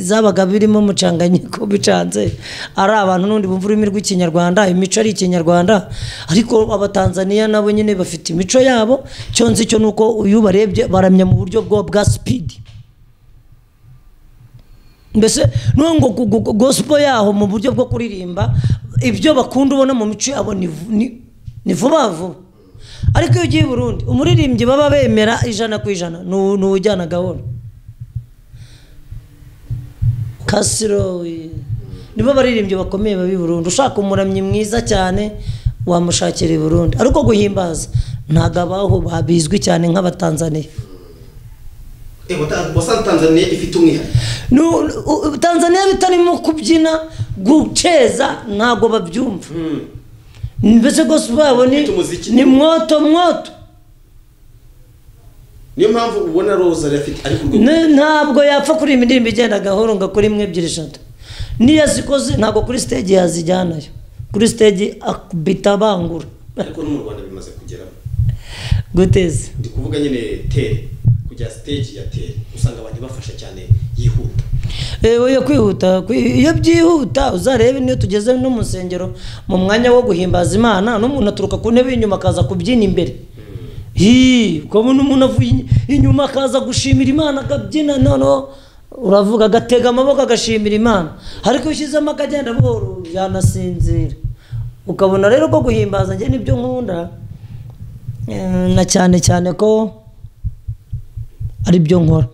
zabaga birimo mucanganyiko bicanze, ari abantu n'undi bumva ururimi rw'ikinyarwanda, imico ari ikinyarwanda, ariko abatanzania nabo nyine bafite imico yabo. Cyo nzi cyo nuko uyu barebye baramya mu buryo bwa speed, mbese ngo gospel yaho mu buryo bwo kuririmba ibyo bakunda ubona mu mico yabo ni vuba vuba. Ariko iyo ugiye i Burundi umuririmbyi baba bemera 100% n'ujyana gahoro Kasiro, nibo baririmbyi bakomeye babi Burundi. Ushaka umuramyi mwiza cyane wamushakira i Burundi, ariko guhimbaza ntago abaho babizwi cyane nk'abatanzania. Tanzania ifite umwihariko. Tanzania bitarimo kubyina guceza ntago babyumva. Mbese gospel yabo ni mwoto mwoto. Niyo mpamvu ubona Rose afite ari ku rwego. Ntabwo yapfa kuri indirimbo igenda gahoro ngo kuri imwe ebyiri eshatu. Niyo azikoze ntabwo kuri stage yazijyanayo. Kuri stage akubita bangura. Ariko no mu Rwanda bimaze kugeramo. Guteze. Ndi kuvuga nyine tere kujya stage ya tere usanga abantu bafasha cyane yihuta. Oya kwihuta, iyo byihuta uzarebe niyo tugeze no mu nsengero mu mwanya wo guhimbaza Imana n'umuntu aturuka ku ntebe inyuma akaza kubyina imbere. Ukabona umuntu avuye inyuma akaza gushimira Imana akabyina, noneho uravuga agatega amaboko agashimira Imana, ariko ushyizemo akagenda buhoro yanasinzira. Ukabona rero ko guhimbaza njye nibyo nkunda, na cyane cyane ko ari byo nkora.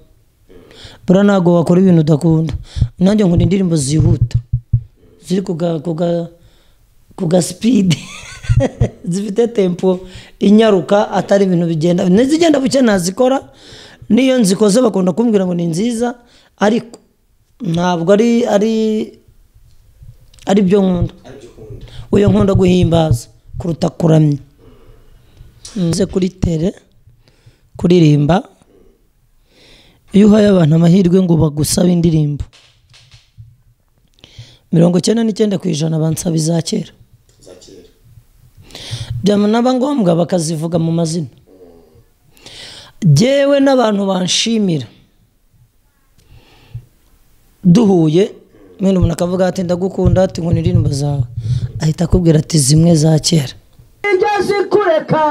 Bura ntago wakora ibintu udakunda. Nanjye nkunda indirimbo zihuta ziri ku ga speed zifite tempo inyaruka, atari ibintu bigenda n'izigenda buke nazikora. Niyo nzikoze bakunda kumbwira ngo ni nziza, ariko ntabwo ari byo nkunda. Uyo nkunda guhimbaza kuruta kuramya. Nze kuri tere kuririmba, iyo uhaye abantu amahirwe ngo bagusabe indirimbo, 99% bansaba iza kera, byamanaba ngombwa bakazivuga mu mazina. Jyewe n'abantu banshimira Duhuye mwene umuntu akavuga ati ndagukunda, ati nkunda indirimbo zawe, ahita akubwira ati zimwe za kera. Igeze kureka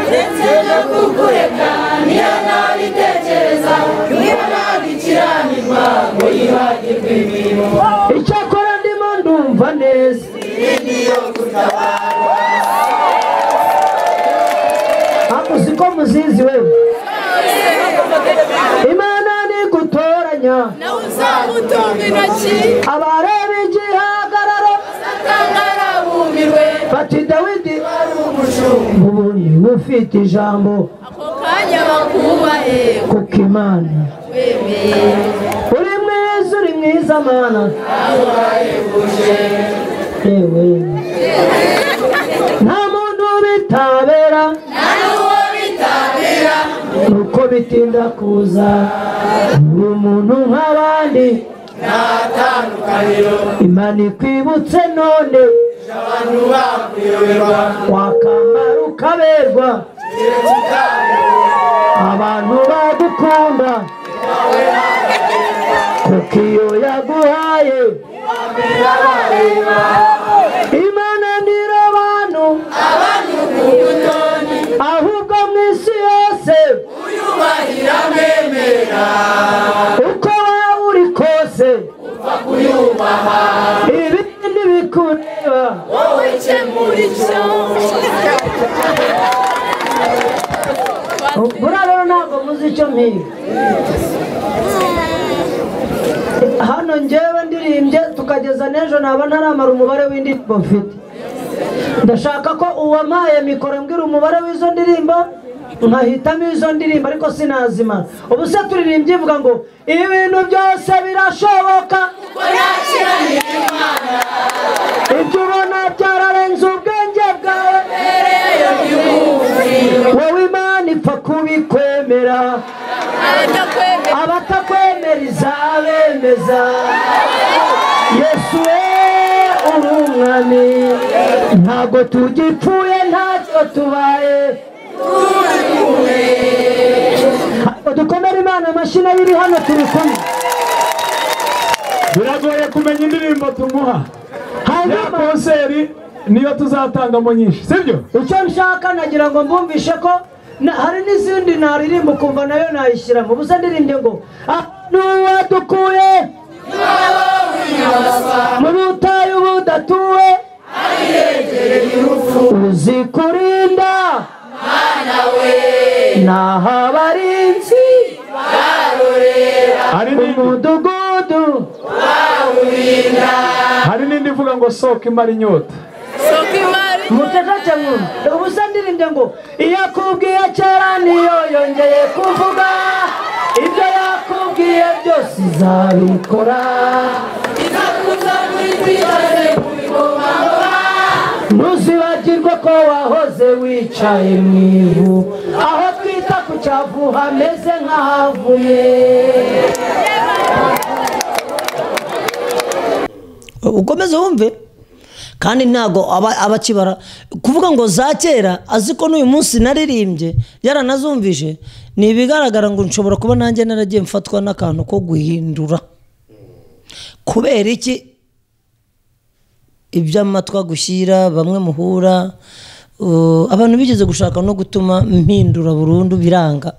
ndetse no kukureka niyo nabitekereza, niyo nabikiranirwa ngo yibagirwe imirimo. Icyakora ndimo ndumva neza niyo gutabarwa. Ako siko muzizi wewe. Imana nigutoranya nawe uzamutunga intoki, abareba igihagararo satangarabumirwe bati Dawidi ari umushumba, ubu niwe ufite ijambo, ako kanya bakubahe kuko Imana wemeye. Uri mwiza, uri mwiza Mana, wahebuje yewe nta muntu bitabera, nta n'uwo bitabera, nuko bitinda kuza, uri umuntu nk'abandi nta tandukaniro. Imana ikwibutse none abantu bakuyoberwa, wakambara ukaberwa, abantu bagukunda, kuko iyo yaguhaye Imana ntirobantu abantu ku butoni, ahubwo mu isi yose uyubahira mwemera, uko waba uri kose upfa kuyubaha, ibindi bikureba wowe kemura icyo. Buriya rero ntabwo muzi icyo mpiga hano. Njyewe ndirimbye tukageza n'ejo naba ntaramara umubare w'indirimbo mfite. Ndashaka ko uwampaye mikoro mbwira umubare w'izo ndirimbo, nkahitamo izo ndirimbo, ariko sinazimara. Ubu se turirimbye ivuga ngo ibintu byose birashoboka, ibyo ubona byararenze ubwenge bwawe, wowe Imana ipfa kubikwemera, abatakwemera izabemeza. Yesu we uri umwami, ntabwo tugipfuye ntacyo tubaye. Dukomere Imana amashyi iri hano turi kumwe. Biragoye kumenya indirimbo tumuha. Ya konseri niyo tuzatangamo nyinshi, sibyo? Icyo nshaka nagira ngo mbumvishe ko hari n'izindi naririmba ukumva nayo nayishyiramo. Ubusa ndirimbye ngo nuwadukuye mu butayu budatuwe, uzikurinda naho abarinzi umudugudu. Hari n'indi ivuga ngo soka imara inyota. Muceceke mwumve. Ubusa ndirimbye ngo iyo akubwiye kera niyo yongeye kuvuga, ibyo yakubwiye byose izabikora, ntuzibagirwe ko wahoze wicaye mu ivu, aho twita ku cyavu hameze nk'ahavuye. Ukomeze wumve. Kandi ntago abakibara kuvuga ngo za kera, azi ko n'uyu munsi naririmbye yaranazumvije, ni ibigaragara ngo nshobora kuba nanjye naragiye mfatwa n'akantu ko guhindura. Kubera iki? Iby'amatwa gushyira bamwe muhura, abantu bigeze gushaka no gutuma mpindura burundu biranga.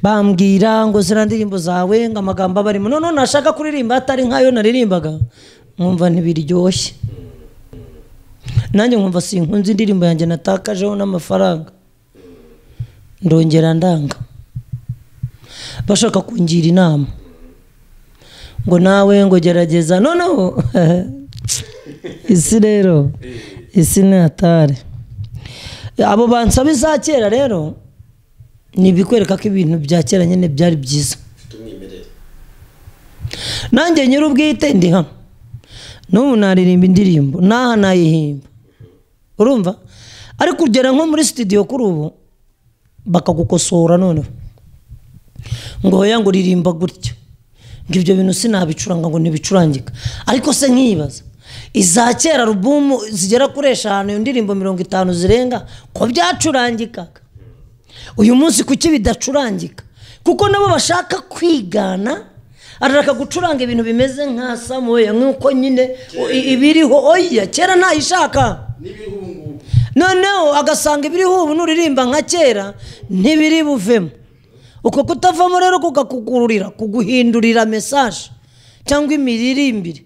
Bambwira ngo zira ndirimbo zawe ngo amagambo abarimo, none nashaka kuririmba atari nkayo naririmbaga, nkumva ntibiryoshye. Nanjye nkumva sinkunze indirimbo yanjye natakajeho n'amafaranga, ndongera ndanga. Bashaka kungira inama ngo nawe ngo gerageza. Noneho isi rero, isi ni hatari. Abo bansaba iza kera rero ni ibikwereka ko ibintu bya kera nyine byari byiza. Nanjye nyir'ubwite ndi hano n'ubu naririmba indirimbo naha nayihimba, urumva? Ariko ugera nko muri studio kuri ubu bakagukosora, noneho ngo hoya ngo ririmba gutya, ngo ibyo bintu sinabicuranga ngo ntibicurangika. Ariko se nkibaza iza kera alubumu zigera kuri 5 indirimbo 50 zirenga ko byacurangikaga, uyu munsi kuki bidacurangika? Kuko nabo bashaka kwigana, arashaka gucuranga ibintu bimeze nka Samuel nkuko nyine ibiriho. Oya, kera ntayishaka. Noneho agasanga ibiriho ubu nuririmba nka kera ntibiri buvemo. Uko kutavamo rero kukakugururira, kuguhindurira message cyangwa imiririmbire.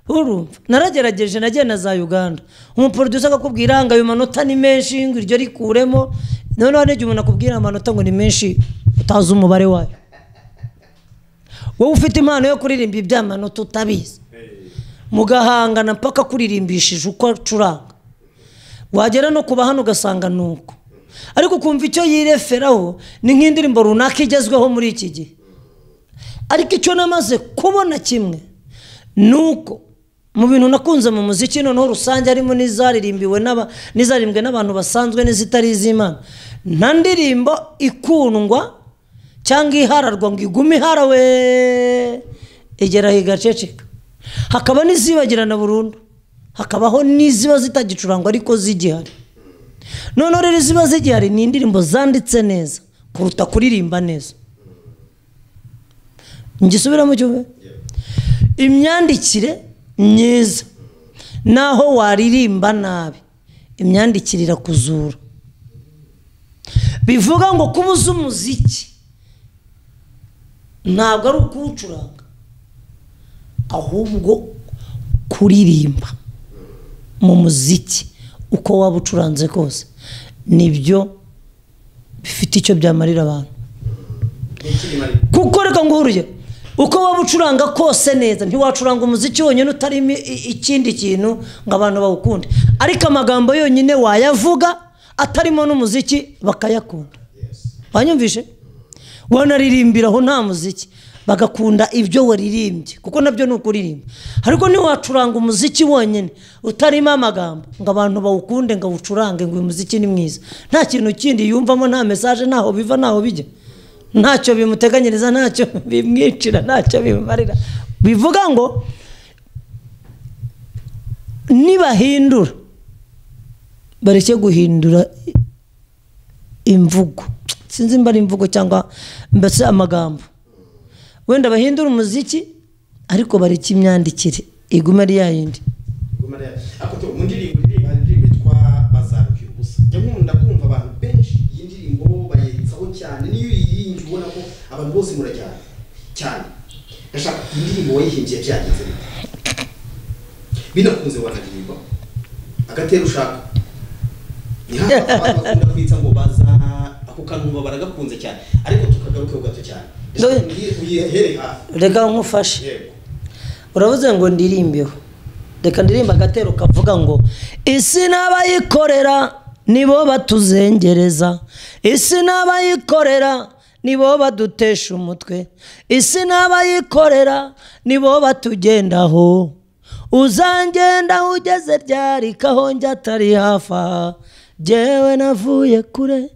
Urumva naragerageje nagiye na za Uganda, umuproducer akakubwira ngo ayo manota ni menshi ngo iryo rikuremo. Noneho n'igihe umuntu akubwira amanota ngo ni menshi utazi umubare wayo, wowe ufite impano yo kuririmba iby'amanota utabizi, mugahangana mpaka kuririmbishije uko acuranga, wagera no kuba hano ugasanga nuko. Ariko ukumva icyo yireferaho ni nk'indirimbo runaka igezweho muri iki gihe. Ariko icyo namaze kubona kimwe nuko mu bintu nakunze mu muziki noneho rusange harimo n'izaririmbiwe n'izaririmbwe n'abantu basanzwe n'izitari iz'Imana, nta ndirimbo ikundwa cyangwa ihararwa ngo igume iharawe igera igaceceka. Hakaba n'izibagirana burundu, hakabaho n'iziba zitagicurangwa ariko zigihari. Noneho rero ziba zigihari ni indirimbo zanditse neza kuruta kuririmba neza. Ngisubiramo cyumve, imyandikire myiza naho waririmba nabi imyandikire irakuzura. Bivuga ngo kubuza umuziki ntabwo ari ukuwucuranga, ahubwo kuririmba mu muziki uko waba ucuranze kose nibyo bifite icyo byamarira abantu. Kuko reka nguhuruye, uko waba ucuranga kose neza ntiwacuranga umuziki wonyine utarimo ikindi kintu ngo abantu bawukunde, ariko amagambo yonyine wayavuga atarimo n'umuziki bakayakunda. Wanyumvishe? Wanaririmbiraho nta muziki bagakunda ibyo waririmbye, kuko nabyo ni ukuririmba. Ariko ntiwacuranga umuziki wonyine utarimo amagambo ngo abantu bawukunde, ngo awucurange ngo uyu muziki ni mwiza, nta kintu kindi yumvamo, nta message, ntaho biva ntaho bijya, ntacyo bimuteganyiriza, ntacyo bimwicira, ntacyo bimumarira. Bivuga ngo nibahindura bareke guhindura imvugo, sinzi mba ari imvugo cyangwa mbese amagambo, wenda bahindura umuziki ariko bareke imyandikire igume ari yayindi. Mu ndirimbo yitwa Bazaruhira Ubusa, njya nkunda kumva abantu benshi iyi ndirimbo bayitsaho cyane, niyo uyiyingi ubona ko abantu bose murajyana cyane. Ndashaka indirimbo wayihimbye byagenze bite? Binakunze wanaririmba agatera ushaka, ni hafi abantu bakunda kwitsa ngo baza ako kantu baragakunze cyane, ariko tukagaruka gato cyane. Reka nkufashe. Uravuze ngo ndirimbeho, reka ndirimba agatero kavuga ngo isi n'abayikorera nibo batuzengereza, isi n'abayikorera nibo badutesha umutwe, isi n'abayikorera nibo batugendaho, uzangenda ugeze ryari kaho njya atari hafi aha, jyewe navuye kure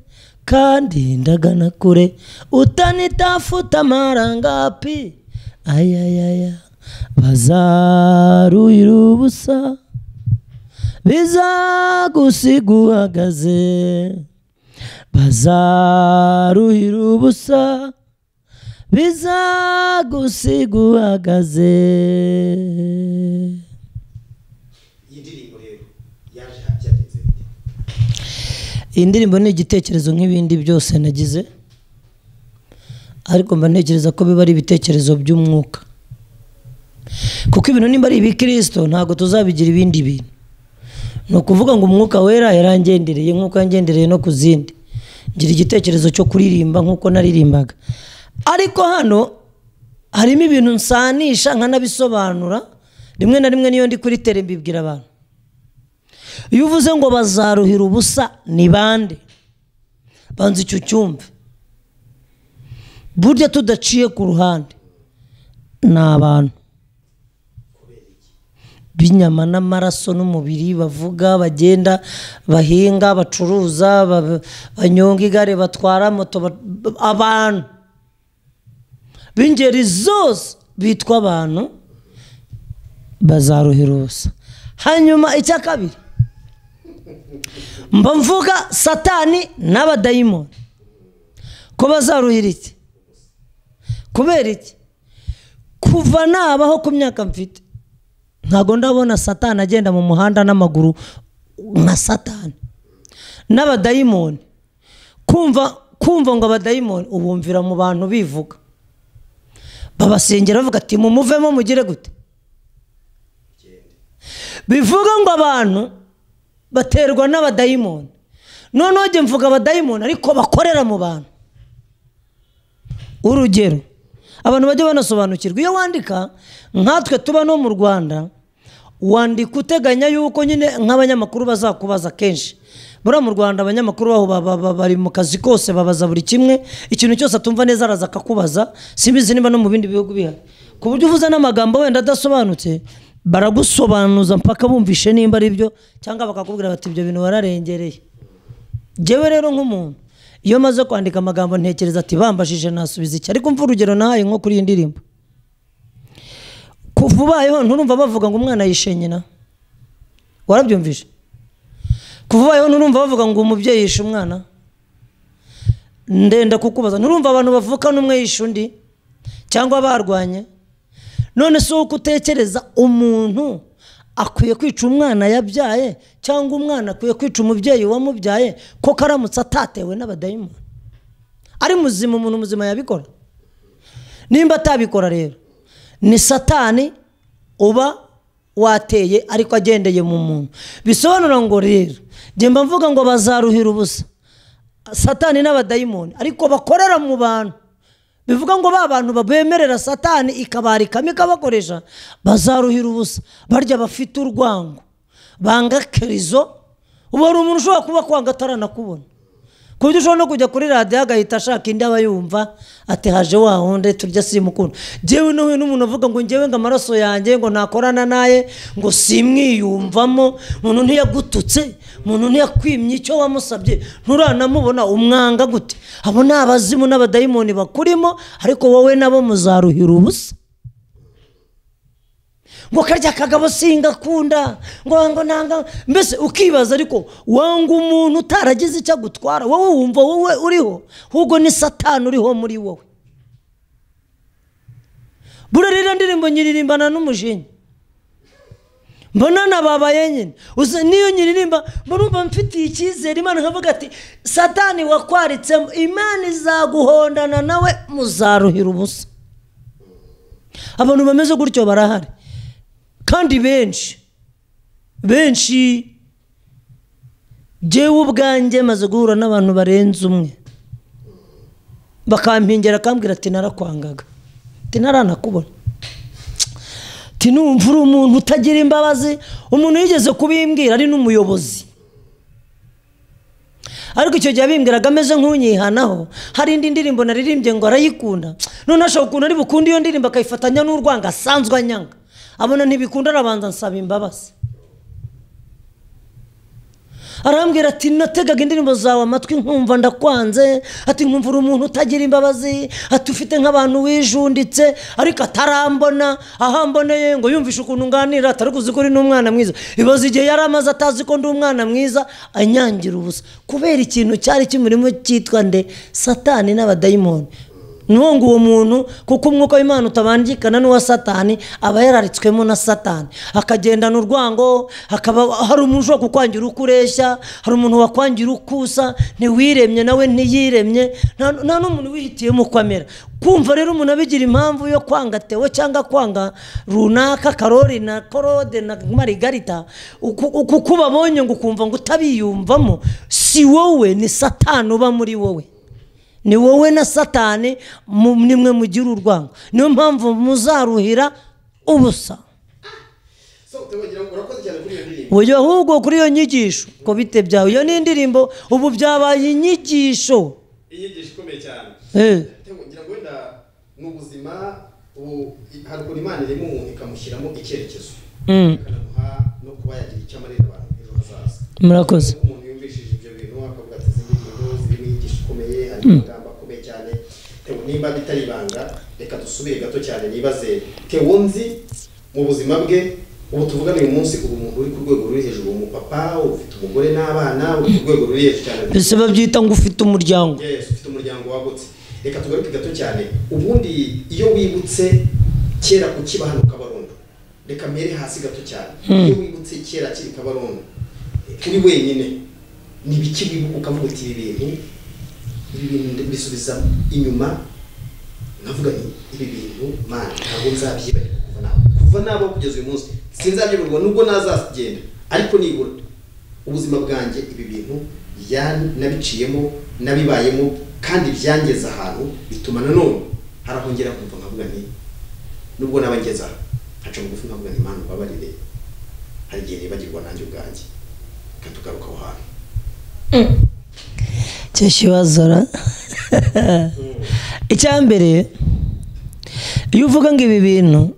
kandi ndagana kure, utanitafuta amarangapi ayayaya, bazaruhira ubusa bizagusiga uhagaze, bazaruhira ubusa bizagusiga uhagaze. Iyi ndirimbo ni igitekerezo nk'ibindi byose nagize, ariko mba ntekereza ko biba ari ibitekerezo by'umwuka, kuko ibintu nimba ari ibikristo ntabwo tuzabigira ibindi bintu. Ni ukuvuga ngo umwuka wera yarangendereye nk'uko yangendereye no ku zindi, ngira igitekerezo cyo kuririmba nk'uko naririmbaga. Ariko hano harimo ibintu nsanisha nkanabisobanura, rimwe na rimwe niyo ndi kuri tele mbibwira abantu. Iyo uvuze ngo bazaruhira ubusa ni bande? Banza icyo cyumve. Burya tudaciye ku ruhande ni abantu b'inyama n'amaraso n'umubiri, bavuga, bagenda, bahinga, bacuruza, banyonga igare, batwara moto, abantu b'ingeri zose bitwa abantu bazaruhira ubusa. Hanyuma icya kabiri mba mvuga Satani n'abadayimoni ko bazaruhira iki? Kubera iki? Kuva nabaho ku myaka mfite ntago ndabona Satani agenda mu muhanda n'amaguru nka Satani. N'abadayimoni kumva ngo abadayimoni ubumvira mu bantu bivuga, babasengera bavuga ati mumuvemo mugire gute. Bivuga ngo abantu baterwa n'abadayimoni. Noneho njye mvuga abadayimoni ariko bakorera mu bantu. Urugero, abantu bajya banasobanukirwa, iyo wandika nkatwe tuba no mu Rwanda, wandika uteganya yuko nyine nk'abanyamakuru bazakubaza kenshi. Buriya mu Rwanda abanyamakuru baho bari mu kazi kose, babaza buri kimwe, ikintu cyose atumva neza araza akakubaza. Simbizi niba no mu bindi bihugu bihari, ku buryo uvuze n'amagambo wenda adasobanutse baragusobanuza mpaka bumvishe nimba ari byo, cyangwa bakakubwira bati ibyo bintu wararengereye. Njyewe rero nk'umuntu iyo maze kwandika amagambo ntekereza ati bambajije nasubiza iki. Ariko mva urugero nahaye nko kuri iyi ndirimbo, kuva ubayeho nturumva bavuga ngo umwana yishe nyina, warabyumvise? Kuva ubayeho nturumva bavuga ngo umubyeyi yishe umwana? Ndenda kukubaza, nturumva abantu bavuka n'umwe yishe undi cyangwa barwanye? None se uko utekereza umuntu akwiye kwica umwana yabyaye, cyangwa umwana akwiye kwica umubyeyi wamubyaye, ko karamutse atatewe n'abadayimoni? Ari muzima, umuntu muzima yabikora? Nimba atabikora rero ni Satani uba wateye ariko agendeye mu muntu. Bisobanura ngo rero njye mba mvuga ngo bazaruhira ubusa Satani n'abadayimoni ariko bakorera mu bantu. Bivuga ngo ba bantu babemerera Satani ikabarikamo ikabakoresha bazaruhira ubusa. Barya bafite urwango, banga kerizo. Uba ari umuntu ushobora kuba kwanga ataranakubona, ku buryo ushobora no kujya kuri radiyo agahita ashaka indi aba yumva ati haje wa wundi turya simukunda. Njyewe nahuye n'umuntu avuga ngo njyewe ngo amaraso yanjye ngo nakorana naye ngo simwiyumvamo. Umuntu ntiyagututse, umuntu ntiyakwimye icyo wamusabye, nturanamubona umwanga gute? Abo ni abazimu n'abadayimoni bakurimo, ariko wowe nabo muzaruhira ubusa. Ngo karya kagabo singakunda, ngo nanga, mbese ukibaza ariko wanga umuntu utaragize icyo agutwara, wowe wumva wowe uriho, ahubwo ni Satani uriho muri wowe. Buriya rero ndirimbo nyiririmbana n'umujinya, mbona nababaye nyine. Niyo nyiririmba mbona mfitiye icyizere Imana, nkavuga ati Satani wakwaritsemo, Imana izaguhondana nawe muzaruhira ubusa. Abantu bameze gutyo barahari kandi benshi benshi. Njyewe ubwanjye maze guhura n'abantu barenze umwe bakampingera akambwira ati narakwangaga, ati naranakubona, ati numva uri umuntu utagira imbabazi. Umuntu yigeze kubimbwira ari n'umuyobozi, ariko icyo gihe abimbwiraga ameze nk'unyihanaho. Hari indi ndirimbo naririmbye ngo arayikunda, none ashobora ukuntu ari bukunde iyo ndirimbo akayifatanya n'urwanga asanzwe anyanga, abona ntibikunda arabanza nsaba imbabazi. Arambwira ati nategaga indirimbo zawe amatwi nkumva ndakwanze, ati nkumva uri umuntu utagira imbabazi, ati ufite nk'abantu wijunditse, ariko atarambona ahamboneye ngo yumvishe ukuntu nganira, atari kuzi ko uri n'umwana mwiza. Ibaze igihe yari amaze atazi ko ndi umwana mwiza, anyangira ubusa kubera ikintu cyari kimurimo cyitwa nde? Satani n'abadayimoni. Nuwo ngo uwo muntu, kuko umwuka w'Imana utabangikana n'uwa Satani, aba yararitswemo na Satani, akagendana urwango. Hakaba hari umuntu ushobora kukwangira uko ureshya, hari umuntu wakwangira uko usa, ntiwiremye nawe ntiyiremye, nta n'umuntu wihitiyemo uko amera. Kumva rero umuntu abigira impamvu yo kwanga Theo cyangwa kwanga runaka, Karori na Korode na Marigarita, kuko ubabonye ngo ukumva ngo utabiyumvamo, si wowe, ni Satani uba muri wowe. Ni wowe na Satani nimwe mugira urwango. Niyo mpamvu muzaruhira ubusa. Uyo ahubwo kuri iyo nyigisho ko bite byawe, iyo ni indirimbo ubu byabaye inyigisho, inyigisho ikomeye cyane. Ngira ngo wenda mu buzima hari ukuntu Imana irimo umuntu ikamushyiramo icyerekezo, ikanamuha no kuba yagira icyo amarira abantu ejo hazaza. Murakoze. Umuntu yumvishije ibyo bintu akavuga ati izi ndirimbo zirimo inyigisho ikomeye, harimo amagambo akomeye cyane. Nimba bitari ibanga reka dusubire gato cyane nibaze Theo nzi mu buzima bwe ubu tuvugana uyu munsi, ubu umuntu uri ku rwego ruri hejuru, umupapa ufite umugore n'abana, uri ku rwego ruri hejuru cyane, mbese babyita ngo ufite umuryango. Yes, ufite umuryango wagutse. Reka tugaruke gato cyane. Ubundi iyo wibutse kera ukiba hano Kabarondo, reka mere hasi gato cyane. Iyo wibutse kera kiri Kabarondo uri wenyine, ni biki wibuka ukavuga uti ibi bintu bisubiza inyuma, nkavuga nti ibi bintu man ntabwo nzabyibagirwa kuva nabo kugeza uyu munsi sinzabyibagirwa nubwo nazagenda, ariko nibura ubuzima bwanjye ibi bintu nabiciyemo nabibayemo kandi byangeza ahantu bituma nanone harahongera kumva nkavuga nti nubwo nabangeza haca bugufi nkavuga nti Imana ubabarire, hari igihe nibagirwa nanjye ubwanjye. Katugaruka aho hantu cyo kibazora. Icyambere, iyo uvuga ngo ibi bintu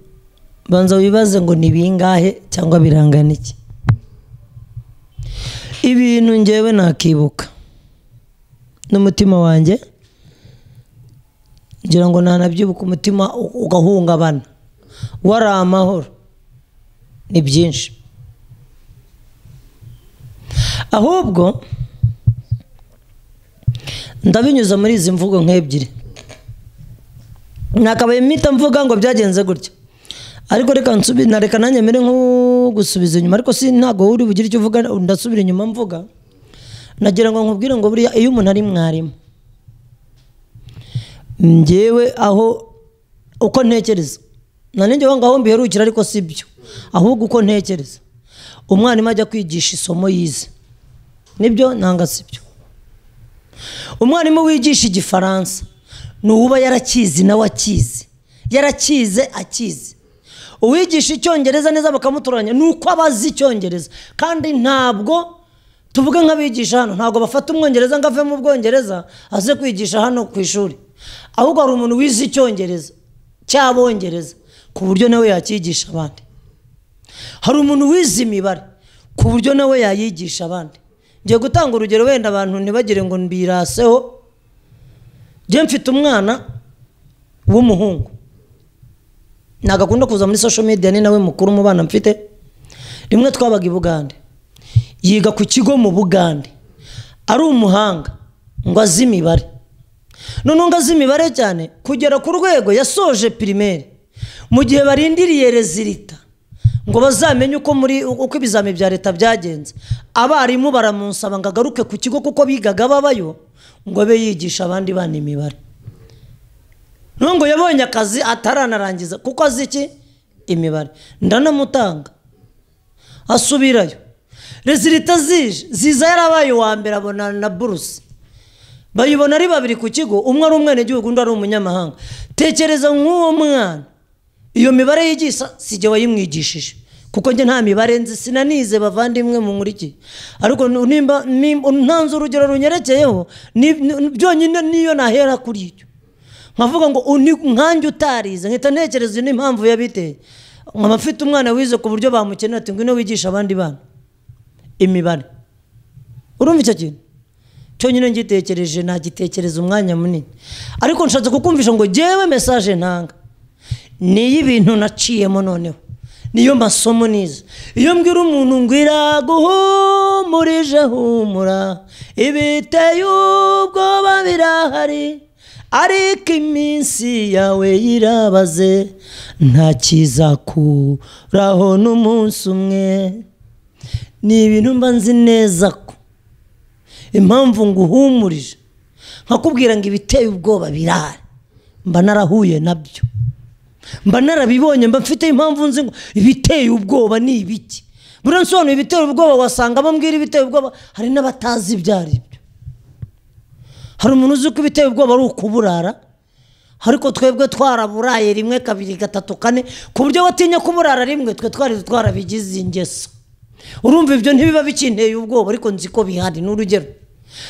banza wibaze ngo ni bingahe cyangwa birangana iki. Ibintu ngewe nakibuka n'umutima wanjye, ngira ngo nanabyibuka umutima ugahungabana, wari amahoro, ni byinshi. Ahubwo ndabinyuza muri izi mvugo nk'ebyiri. Nakabaye mpita mvuga ngo byagenze gutya, ariko reka nsubire, reka nanjye mere nko gusubiza inyuma, ariko si ntago uri bugire icyo uvuga, ndasubira inyuma mvuga. Nagira ngo nkubwire ngo buriya iyo umuntu ari mwarimu, njyewe aho uko ntekereza, nanjye ngaho mbiherukira ariko si byo, ahubwo uko ntekereza, umwarimu ajya kwigisha isomo yize, nibyo nanga si byo. Umwarimu wigisha igifaransa ni uba yarakizi nawe akizi, yarakize akizi. Uwigisha icyongereza neza bakamutoranya nuko abazi icyongereza, kandi ntabwo tuvuga nk'abigisha hano, ntabwo bafata umwongereza ngo ave mu Bwongereza aze kwigisha hano ku ishuri, ahubwo hari umuntu wize icyongereza cy'abongereza ku buryo nawe yakigisha abandi. Hari umuntu wize imibare ku buryo nawe yayigisha abandi. Ngiye gutanga urugero wenda abantu ntibagire ngo mbiraseho. Njye mfite umwana w'umuhungu, nagakunda kuza muri social media, ni nawe mukuru mu bana mfite. Rimwe twabaga i Bugande, yiga ku kigo mu Bugande, ari umuhanga ngo azi imibare. None ngo azi imibare cyane kugera ku rwego yasoje primaire, mu gihe barindiriye resulta ngo bazamenye uko muri uko ibizami bya leta byagenze, abarimu baramunsaba ngo agaruke ku kigo kuko bigaga babayo, ngo abe yigisha abandi bana imibare. Nungo yabonye akazi ataranarangiza kuko azi iki imibare, ndanamutanga asubirayo. Resulta zije ziza yarabaye wa mbere, abona na buruse, bayibona ari babiri ku kigo, umwe ari umwenegihugu undi ari umunyamahanga. Tekereza nk'uwo mwana iyo mibare yigisha sijye wayimwigishije, kuko njye nta mibare nzi, sinanize bavandimwe mu nkuriki, ariko nimba ntanze urugero runyerekeyeho byonyine niyo nahera kuri icyo nkavuga ngo nkanjye utarize, nkita ntekereza n'impamvu yabiteye. Nkaba mfite umwana wize ku buryo bamukenera ati ngwino wigisha abandi bana imibare. Urumva icyo kintu cyonyine ngitekereje, nagitekereza umwanya munini, ariko nshatse kukumvisha ngo jyewe message ntanga ni y'ibintu naciyemo, noneho niyo masomo nize. Iyo mbwira umuntu ngo iraguhumurije humura, ibiteye ubwoba birahari, ariko iminsi yawe yirabaze, nta kizakuraho n'umunsi umwe. Ni ibintu mba nzi neza ko impamvu nguhumurije nkakubwira ngo ibiteye ubwoba birahari, mba narahuye nabyo, mba narabibonye, mba mfite impamvu nzi ngo ibiteye ubwoba ni ibiki. Buriya nsobanuye ibiteye ubwoba, wasanga bambwira ibiteye ubwoba hari n'abatazi ibyo ari byo. Hari umuntu uzi ko ibiteye ubwoba ari ukuburara, ariko twebwe twaraburaye rimwe kabiri gatatu kane, ku buryo watinya kuburara rimwe, twe twari twarabigize ingeso. Urumva ibyo ntibiba bikinteye ubwoba, ariko nzi ko bihari. Ni urugero,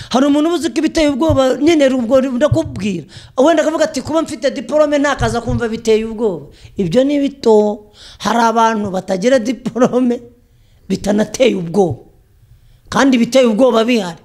hari umuntu uzi ko ibiteye ubwoba nyine ubwo ndakubwira, wenda akavuga ati kuba mfite diplome ntakaza kumva biteye ubwoba. Ibyo ni bito. Hari abantu batagira diplome bitanateye ubwoba, kandi biteye ubwoba bihari.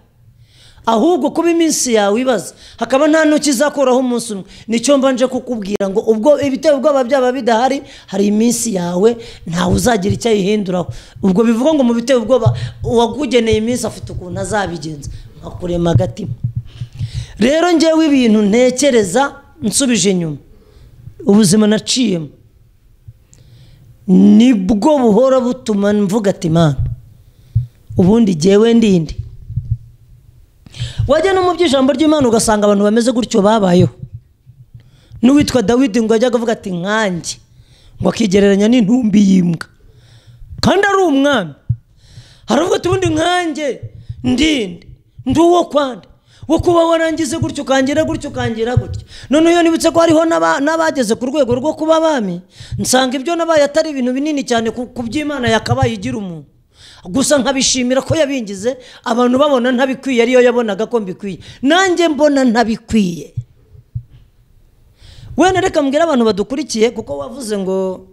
Ahubwo kuba iminsi yawe ibaza hakaba nta ntukizakuraho umunsi umwe, nicyo mbanje kukubwira ngo ubwo ibiteye ubwoba byaba bidahari, hari iminsi yawe ntawe uzagira icyo ayihinduraho. Ubwo bivuga ngo mu biteye ubwoba uwakugeneye iminsi afite ukuntu azabigenza, nkakurema agatima. Rero njyewe ibintu ntekereza nsubije inyuma, ubuzima naciyemo nibwo buhora butuma mvuga ati Mana, ubundi jyewe ndinde. Wajya no mu by'ijambo ry'Imana ugasanga abantu bameze gutyo babayeho. N'uwitwa Dawidi ngo ajya avuga ati nkanjye, ngo akigereranya n'intumbi y'imbwa kandi ari umwami. Haravuga ati ubundi nkanjye ndinde, ndi uwo kwande wo kuba warangize gutyo ukangira gutyo ukangira gutyo. None iyo nibutse ko hariho n'abageze ku rwego rwo kuba abami, nsanga ibyo nabaye atari ibintu binini cyane ku by'Imana yakabaye igira umuntu. Gusa nkabishimira ko yabingize, abantu babona ntabikwiye ariyo yabonaga ko mbikwiye, nanjye mbona ntabikwiye. Wenda reka mbwira abantu badukurikiye, kuko wavuze ngo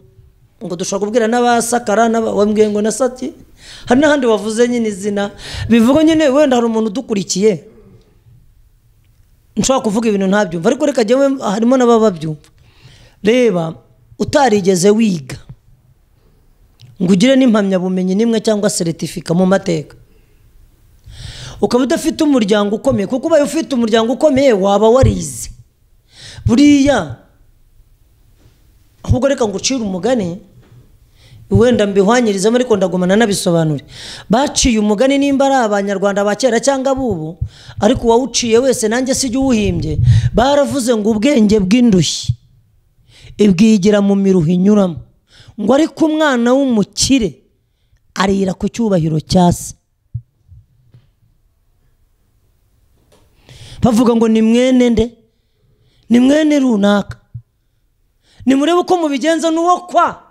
dushobora kubwira n'abasakara wambwiye ngo na sati, hari n'ahandi wavuze nyine izina bivuga nyine, wenda hari umuntu udukurikiye nshobora kuvuga ibintu ntabyumva, ariko reka jyewe harimo n'abababyumva. Reba utarigeze wiga ngo ugire n'impamyabumenyi n'imwe cyangwa seritifika mu mateka, ukaba udafite umuryango ukomeye, kuko ubaye ufite umuryango ukomeye waba warize. Buriya ahubwo reka ngucire umugani, wenda mbihwanyirizemo ariko ndagumana nabisobanure. Baciye umugani nimba ari abanyarwanda ba kera cyangwa abubu, ariko uwawuciye wese nanjye sijya uwuhimbye, baravuze ngo ubwenge bw'indushyi ibwigira mu miruho inyuramo, ngo ariko umwana w'umukire arira ku cyubahiro cya se. Bavuga ngo ni mwene nde, ni mwene runaka, nimurebe uko mubigenza n'uwo kwa.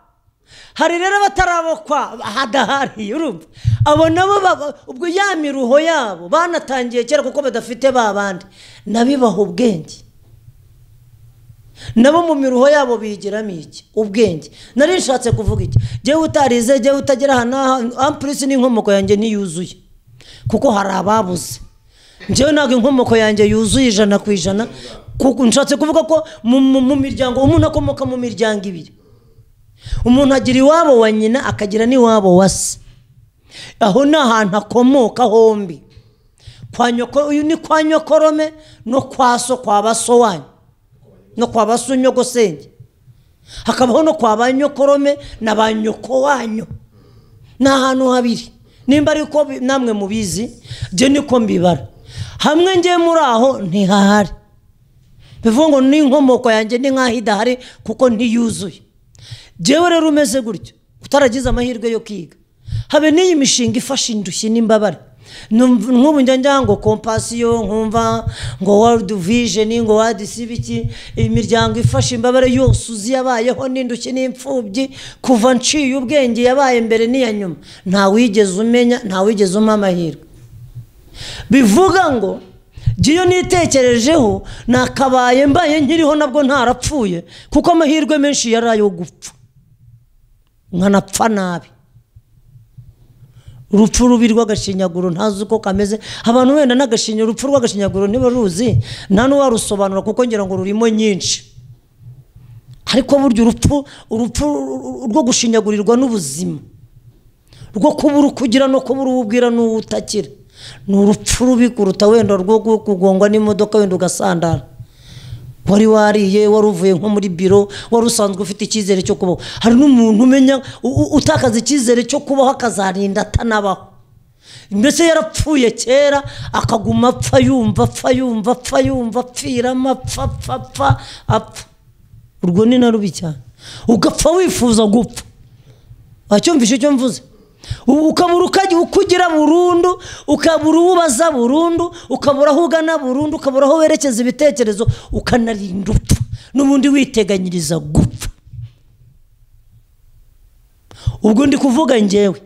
Hari rero abatarabokwa hadahari, urumva abo nabo ubwo ya miruho yabo banatangiye kera kuko badafite babandi, nabibaho ubwenge, nabo mu miruho yabo bigiramo iki ubwenge. Nari nshatse kuvuga iki, jyewe utarize, jyewe utagera hano, ampulisi n'inkomoko yanjye ntiyuzuye kuko hari ababuze. Njyewe ntabwo inkomoko yanjye yuzuye 100%, kuko nshatse kuvuga ko mu miryango umuntu akomoka mu miryango ibiri. Umuntu agira iwabo wa nyina akagira n'iwabo wa se, aho ni ahantu akomoka hombi. Kwa nyoko, uyu ni kwa nyokorome no kwa so, kwa baso wanyu no kwa baso nyogosenge, hakabaho no kwa ba nyokorome na ba nyoko wanyu. Ni ahantu habiri, nimba ariko namwe mubizi, je niko mbibara. Hamwe ngiye muri aho ntihahari, bivuga ngo n'inkomoko yanjye ni nkaho idahari kuko ntiyuzuye. Jewe rero umeze gutyo utaragize amahirwe yo kwiga, habe n'iyi mishinga ifasha indushyi n'imbabare. Nk'ubu njya ngo Compassion, nkumva ngo World Vision, ngo World Civic, imiryango ifasha imbabare yose uzi yabayeho n'indushyi n'imfubyi kuva nciye ubwenge yabaye mbere n'iya nyuma, nta wigeze umenya, nta wigeze umpa amahirwe. Bivuga ngo giyo nitekerejeho nakabaye mbaye nkiriho nabwo ntarapfuye, kuko amahirwe menshi yari ayo gupfa nkanapfa nabi. Urupfu rubi rw'agashinyaguro ntazi uko kameze, abantu wenda n'agashinya urupfu rw'agashinyaguro ntibaruzi, nta n'uwarusobanura kuko ngira ngo rurimo nyinshi. Ariko burya urupfu rwo gushinyagurirwa n'ubuzima, rwo kubura ukugira no kubura uwubwira n'uwutakira, ni urupfu rubi kuruta wenda rwo kugongwa n'imodoka wenda ugasandara. Wari wariye, wari uvuye nko muri biro, wari usanzwe ufite icyizere cyo kubaho. Hari n'umuntu umenya utakaza icyizere cyo kubaho akazarinda atanabaho, mbese yarapfuye kera akaguma apfa yumva apfa yumva apfa yumva apfiramo apfa apfa apfa apfa. Urwo ni na rubi cyane, ugapfa wifuza gupfa. Wacyumvishe icyo mvuze? Ukabura ukugira burundu, ukabura ubaza burundu, ukabura aho ugana burundu, ukabura aho werekeza ibitekerezo, ukanarinda upfa n'ubundi witeganyiriza gupfa. Ubwo ndi kuvuga njyewe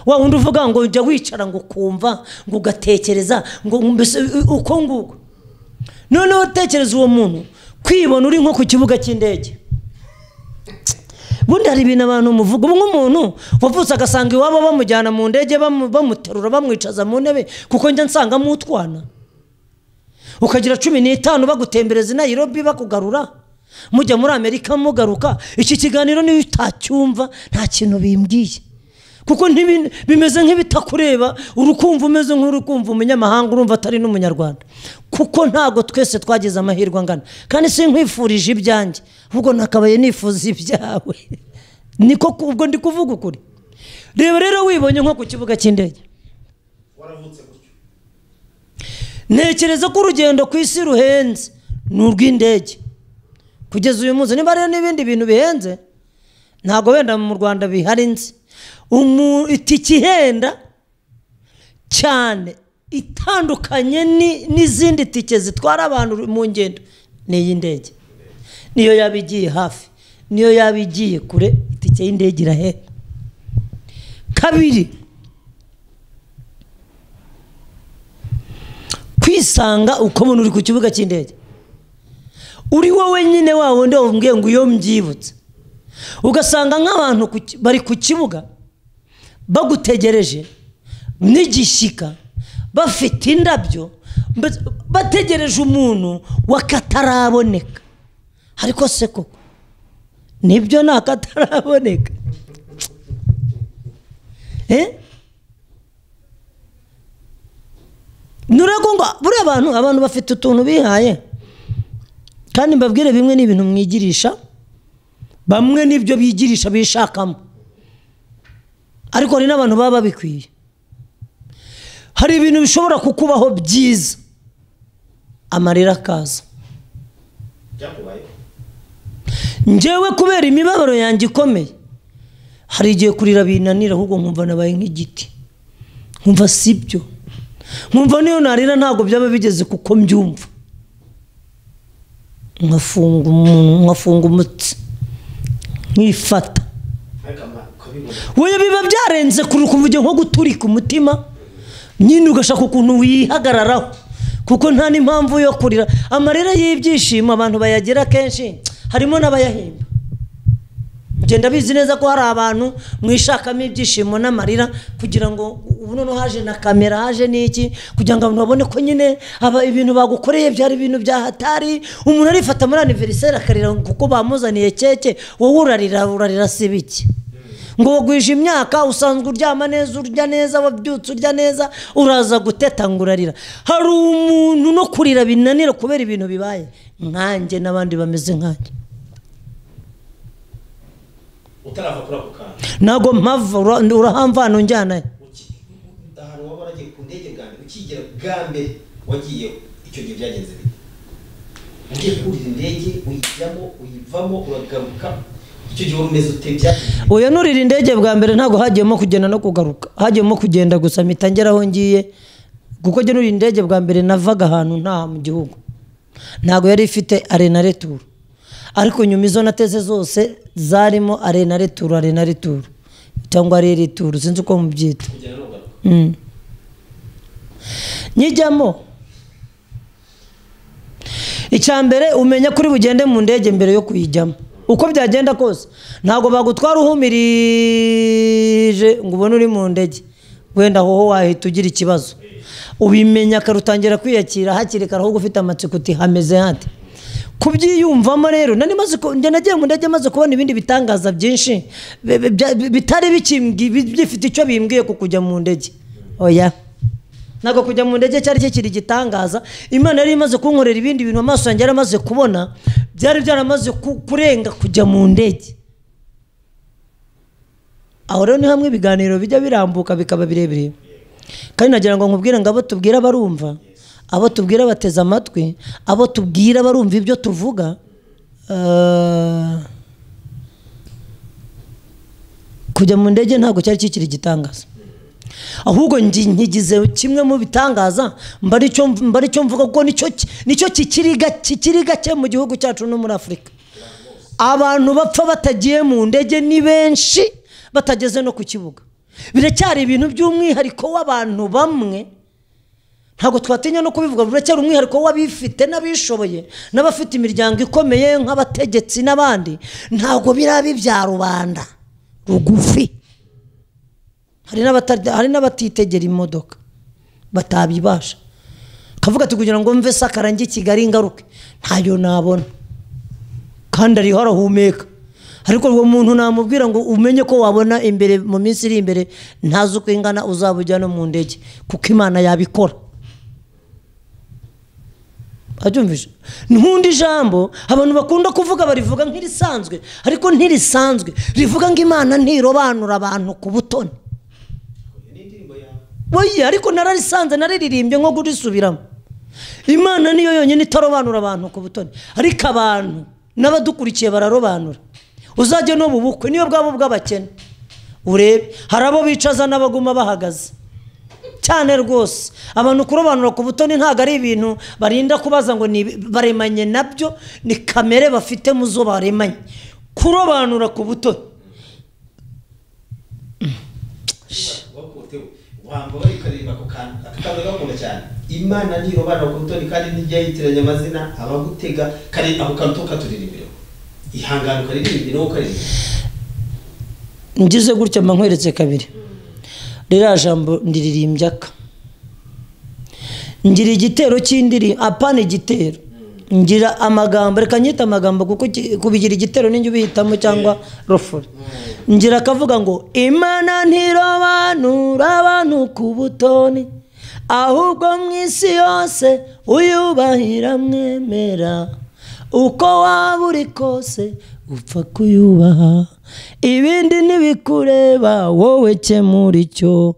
wa wundi uvuga ngo ujya wicara ngo ukumva ngo ugatekereza ngo mbese uko nguko. Noneho utekereza uwo muntu kwibona uri nko ku kibuga cy'indege. Bundi hari ibintu abantu muvuga, nk'umuntu wavutse agasanga iwabo bamujyana mu ndege bamuterura bamwicaza mu ntebe, kuko njya nsanga mutwana ukagira 15 bagutembereza i Nairobi bakugarura, mujya muri Amerika mugaruka. Iki kiganiro niyo utacyumva nta kintu bimbwiye. Kuko bimeze nk'ibitakureba, urukumva umeze nk'urukumva umunyamahanga, urumva atari n'umunyarwanda. Kuko ntago twese twagize amahirwe angana. Kandi sinkwifurije ibyanjye, ahubwo nakabaye nifuza ibyawe. Niko ubwo ndi kuvuga ukuri. Reba rero wibonye nko ku kibuga cy'indege. Ntekereza ko urugendo ku isi ruhenze ni urw'indege. Kugeza uyu munsi niba rero n'ibindi bintu bihenze, ntago wenda mu Rwanda bihari nzi. Itike ihenda cyane itandukanye n'izindi tike zitwara abantu mu ngendo ni iy'indege. Niyo yaba igiye hafi, niyo yaba igiye kure, itike y'indege irahenda. Kabiri, kwisanga ukabona uri ku kibuga cy'indege uri wowe nyine wa wundi wambwiye ngo iyo mbyibutse, ugasanga nk'abantu bari ku kibuga bagutegereje n'igishyika, bafite indabyo, bategereje umuntu wakataraboneka. Ariko se koko nibyo nakataraboneka? Nuragonga buri abantu bafite utuntu bihaye. Kandi mbabwire bimwe ni ibintu mwigirisha, bamwe nibyo bigirisha bishakamo, ariko hari n'abantu baba bikwiye. Hari ibintu bishobora kukubaho byiza, amarira akaza. Njyewe kubera imibabaro yanjye ikomeye, hari igihe kurira binanira, ahubwo nkumva nabaye nk'igiti, nkumva sibyo, nkumva niyo narira ntabwo byaba bigeze kuko mbyumva. Nkafunga umutsi, nkifata. Wowe biba byarenze kuvuga nko guturika umutima nyine, ugashaka ukuntu wihagararaho, kuko nta n'impamvu yo kurira. Amarira y'ibyishimo abantu bayagira kenshi, harimo n'abayahimba. Ngenda bizi neza ko hari abantu mwishakamo ibyishimo n'amarira, kugira ngo ubu noneho haje na kamera, haje n'iki, kugira ngo abantu babone ko nyine aba ibintu bagukoreye byari ibintu bya hatari. Umuntu arifata muri anniversaire akarira kuko bamuzaniye keke, wowe urarira urarira si biki? Ngo wagwije imyaka, usanzwe uryama neza, urya neza, wabyutse urya neza, uraza guteta ngo urarira. Hari umuntu no kurira binanira kubera ibintu bibaye, nkanjye n'abandi bameze nkanjye. Ntago mpava, urahamvana unjyana. Ahantu waba waragiye ku ndege bwa mbere, ukigera bwa mbere wagiyeho, icyo gihe byagenze bite? Ugiye kurira indege, uyijyamo, uyivamo, uragaruka, icyo gihe umeze ute? Oya, nurira indege bwa mbere ntago hagiyemo kugenda no kugaruka, hagiyemo kugenda gusa mpita ngera aho ngiye. Kuko njye nurira indege bwa mbere navaga ahantu nta mu gihugu, ntago yari ifite arena retour. Ariko nyuma izo nateze zose zarimo arena retour, arena retour cyangwa retour, sinzi uko mubyita. Nyijyamo, icya mbere umenya kuri bugende mu ndege mbere yo kuyijyamo. Uko byagenda kose ntago bagutwara uhumirije ngo ubone uri mu ndege, wenda hoho wahita ugira ikibazo. Ubimenya karutangira kwiyakira hakiri kare, ahubwo ufite amatsiko uti hameze hate. Kubyiyumvamo rero, nari maze njye nagiye mu ndege maze kubona ibindi bitangaza byinshi bitari bifite icyo bimbwiye ku kujya mu ndege. Oya, ntabwo kujya mu ndege cyari kikiri igitangaza. Imana yari imaze kunkorera ibindi bintu amaso yanjye yaramaze kubona, byari byaramaze kurenga kujya mu ndege. Aho rero ni hamwe ibiganiro bijya birambuka bikaba birebire. Kandi nagira ngo nkubwire ngo abo tubwira barumva, abo tubwira bateze amatwi, abo tubwira barumva ibyo tuvuga. Kujya mu ndege ntabwo cyari kikiri igitangaza, ahubwo nkigize kimwe mu bitangaza, mba aricyo mvuga, kuko nicyo kikiri gake mu gihugu cyacu no muri Afurika. Abantu bapfa batagiye mu ndege ni benshi, batageze no ku kibuga. Biracyari ibintu by'umwihariko w'abantu bamwe, ntabwo twatinya no kubivuga. Biracyari umwihariko w'abifite n'abishoboye n'abafite imiryango ikomeye nk'abategetsi n'abandi, ntabwo biraba ibya rubanda rugufi. Hari n'abatitegera imodoka batabibasha, kavuga ati kugira ngo mve Sakara njye Kigali ngaruke ntayo nabona, kandi ariho arahumeka. Ariko uwo muntu namubwira ngo umenye ko wabona imbere mu minsi iri imbere ntazi uko ingana, uzaba ujya no mu ndege, kuko Imana yabikora. Abyumvise? Nkundi ijambo abantu bakunda kuvuga barivuga nk'irisanzwe, ariko ntirisanzwe. Rivuga ngo Imana ntirobanura abantu ku butoni. Oya, ariko nararisanze, nararirimbye nko kurisubiramo. Imana niyo yonyine itarobanura abantu ku butoni, ariko abantu n'abadukurikiye bararobanura. Uzajya no mu bukwe niyo bwabo bw'abakene urebe, hari abo bicaza n'abaguma bahagaze cyane rwose. Abantu kurobanura ku butoni ntabwo ari ibintu barinda kubaza ngo ni baremanye nabyo, ni kamere bafite mu zo baremanye. Kurobanura ku butoni Imana ntirobanura ku butoni kandi ntijya yitiranya amazina abagutega kare ako kantu katuririmbira. Ihangane ukaririmba no ukaririmba. Ngize gutya mba nkweretse kabiri. Ririya jambo ndiririmbya ka. Ngira igitero cy'indirimbo, apana igitero. Ngira amagambo, reka nyita amagambo kuko kubigira igitero ninjye ubihitamo cyangwa rofore. Ngira akavuga ngo Imana ntirobanura abantu ku butoni, ahubwo mu isi yose uyubahira mwemera. Uko waba uri kose upfa kuyubaha, ibindi ntibikureba wowe kemura icyo.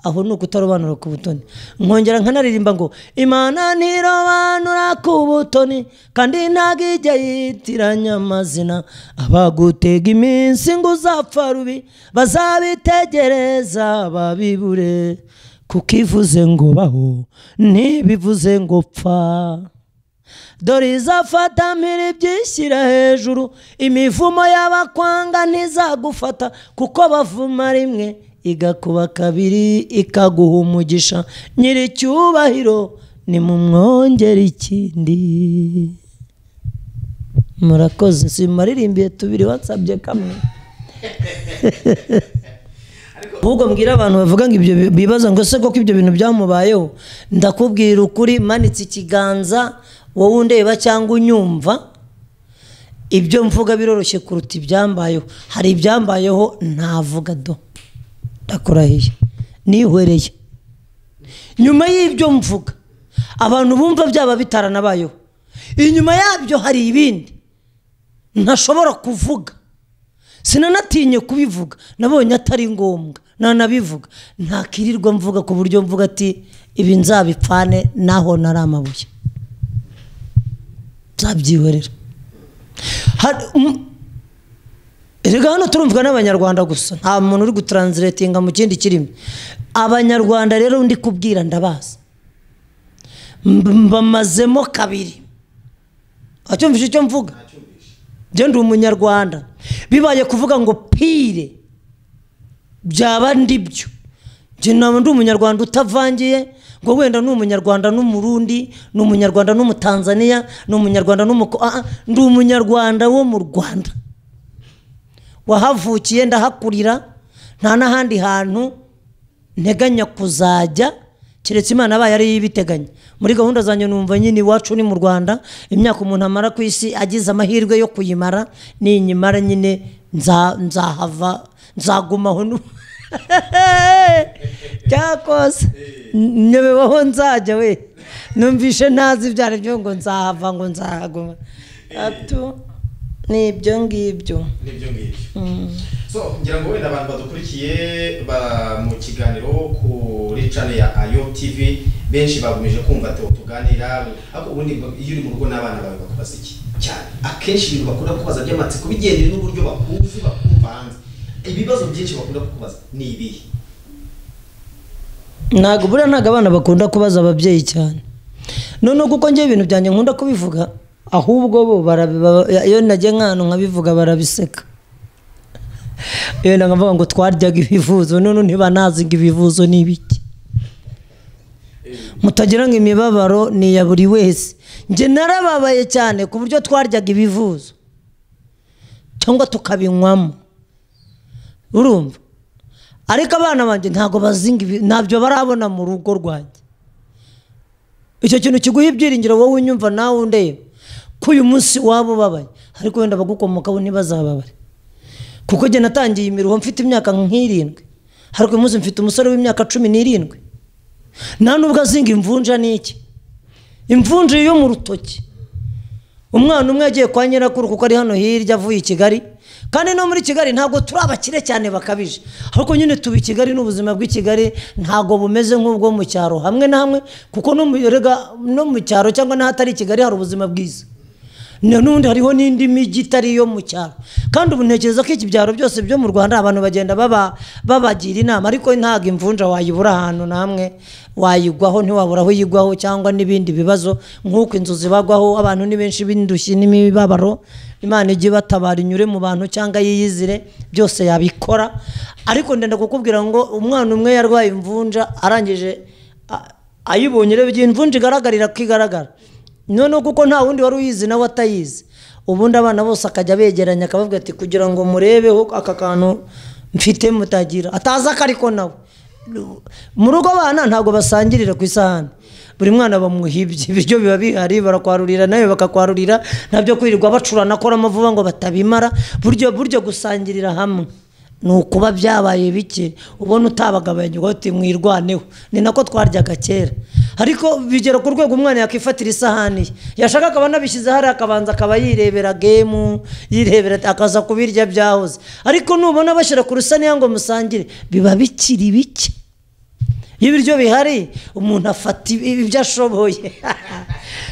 Aho ni ukutarobanura ku butoni. Nkongera nkanaririmba ngo Imana ntirobanura ku butoni kandi ntabwo ijya yitiranya amazina, abagutega iminsi ngo uzapfa rubi bazabitegereza babibure, kuko ivuze ngo baho ntibivuze ngo pfa. Dore izafata mpiri ibyishyira hejuru, imivumo y'abakwanga ntizagufata, kuko bavuma rimwe igakuba kabiri ikaguha umugisha. Nyiricyubahiro nimumwongere ikindi. Murakoze, simaririmbiye tubiri wansabye kamwe. Ahubwo mbwira abantu bavuga ngo ibyo bibaza ngo se koko ibyo bintu byamubayeho, ndakubwira ukuri manitse ikiganza, wowe undeba cyangwa unyumva, ibyo mvuga biroroshye kuruta ibyambayeho. Hari ibyambayeho ntavuga do, ndakurahiye nihwereye. Nyuma y'ibyo mvuga abantu bumva byaba bitaranabayeho, inyuma yabyo hari ibindi ntashobora kuvuga, sinanatinye kubivuga, nabonye atari ngombwa nanabivuga. Ntakirirwa mvuga ku buryo mvuga ati ibi nzabipfane naho nari amabuye, nzabyihorera. Erega hano turumvwa n'abanyarwanda gusa, nta muntu uri gutranslatinga mu kindi kirimi. Abanyarwanda rero ndi kubwira ndabaza, mbamazemo kabiri. Acyumvise icyo mvuga? Njye ndi umunyarwanda. Bibaye kuvuga ngo pire byaba ndibyo. Njye naba ndi umunyarwanda utavangiye, ngo wenda ni umunyarwanda n'umurundi, ni umunyarwanda n'umutanzania, ni umunyarwanda n'umuko, ndi umunyarwanda wo mu Rwanda. Wahavukiye ndahakurira, nta n'ahandi hantu nteganya kuzajya keretse Imana abaye ari ibiteganya. Muri gahunda zanjye numva nyine iwacu ni mu Rwanda, imyaka umuntu amara ku isi agize amahirwe yo kuyimara, ninyimara nyine nzahava, nzagumaho cyakose nyobewaho nzajya we. Numvishe ntazi ibyo ari byo ngo nzahava ngo nzahaguma. Atu nibyo ngibyo. Nibyo ngibyo. So ngira ngo wenda abantu badukurikiye mu kiganiro kuri channel ya Ayo TV benshi bagumije kumva tuganira, ariko ubundi iyo uri mu rugo n'abana bawe bakubaza iki cyane? Akenshi ibintu bakunda kubaza by'amatsiko bigendeye n'uburyo bakuzi bakumva hanze. Ibibazo byinshi bakunda kukubaza ni ibihe? Ntabwo buriya ntabwo abana bakunda kubaza ababyeyi cyane. None kuko njye ibintu byanjye nkunda kubivuga, ahubwo bo iyo nagiye nk'ahantu nkabivuga barabiseka. Iyo nkavuga ngo twaryaga ibivuzo, none ntibanazi ngo ibivuzo ni ibiki. Mutagira ngo imibabaro ni iya buri wese. Njye narababaye cyane ku buryo twaryaga ibivuzo cyangwa tukabinywamo, urumva? Ariko abana banjye ntabwo bazinga, ntabyo barabona mu rugo rwanjye. Icyo kintu kiguha ibyiringiro wowe unyumva nawe undeba ko uyu munsi waba ubabaye, ariko wenda abagukomokaho ntibazababare. Kuko jye natangiye imiruho mfite imyaka nk'irindwi, ariko uyu munsi mfite umusore w'imyaka 17. Nta nubwo azinga imvunja n'iki, imvunja yo mu rutoki. Umwana umwe yagiye kwa nyirakuru kuko ari hano hirya avuye i Kigali, kandi no muri Kigali ntabwo turi abakire cyane bakabije, ariko nyine tuba i Kigali n'ubuzima bw'i Kigali ntabwo bumeze nk'ubwo mu cyaro hamwe na hamwe, kuko no mu cyaro cyangwa n'ahatari i Kigali hari ubuzima bwiza. N'ubundi hariho n'indi mijyi itari iyo mu cyaro, kandi ubu ntekereza ko iki byaro byose byo mu Rwanda abantu bagenda babagira inama, ariko ntabwo imvunja wayibura ahantu namwe wayigwaho, ntiwabura aho uyigwaho cyangwa n'ibindi bibazo nk'uko inzu zibagwaho. Abantu ni benshi b'indushyi n'imibabaro, Imana ijye ibatabara inyure mu bantu cyangwa yiyizire, byose yabikora. Ariko ndenda kukubwira ngo umwana umwe yarwaye imvunja arangije ayibonye, rero imvunja igaragarira ko igaragara noneho kuko nta wundi wari uyizi nawe atayizi, ubundi abana bose akajya begeranya akabavuga ati kugira ngo murebeho aka kantu mfite mutagira, atazi akariko nawe. Mu rugo abana ntabwo basangirira ku isahani, buri mwana bamuhibye ibiryo biba bihari, barakwarurira nawe bakakwarurira, ntabyo kwirirwa bacurana akoramo vuba ngo batabimara. Buryo gusangirira hamwe ni ukuba byabaye bike, ubona utabagabanya uti mwirwaneho. Ni nako twaryaga kera, ariko bigera ku rwego umwana yakifatira isahani ye, yashaka akaba anabishyize hariya akabanza akaba yirebera gemu, yirebera akaza kubirya byahoze. Ariko nubona bashyira ku rusaniya ngo musangire, biba bikiri bike. Iyo ibiryo bihari umuntu afata ibyo ashoboye.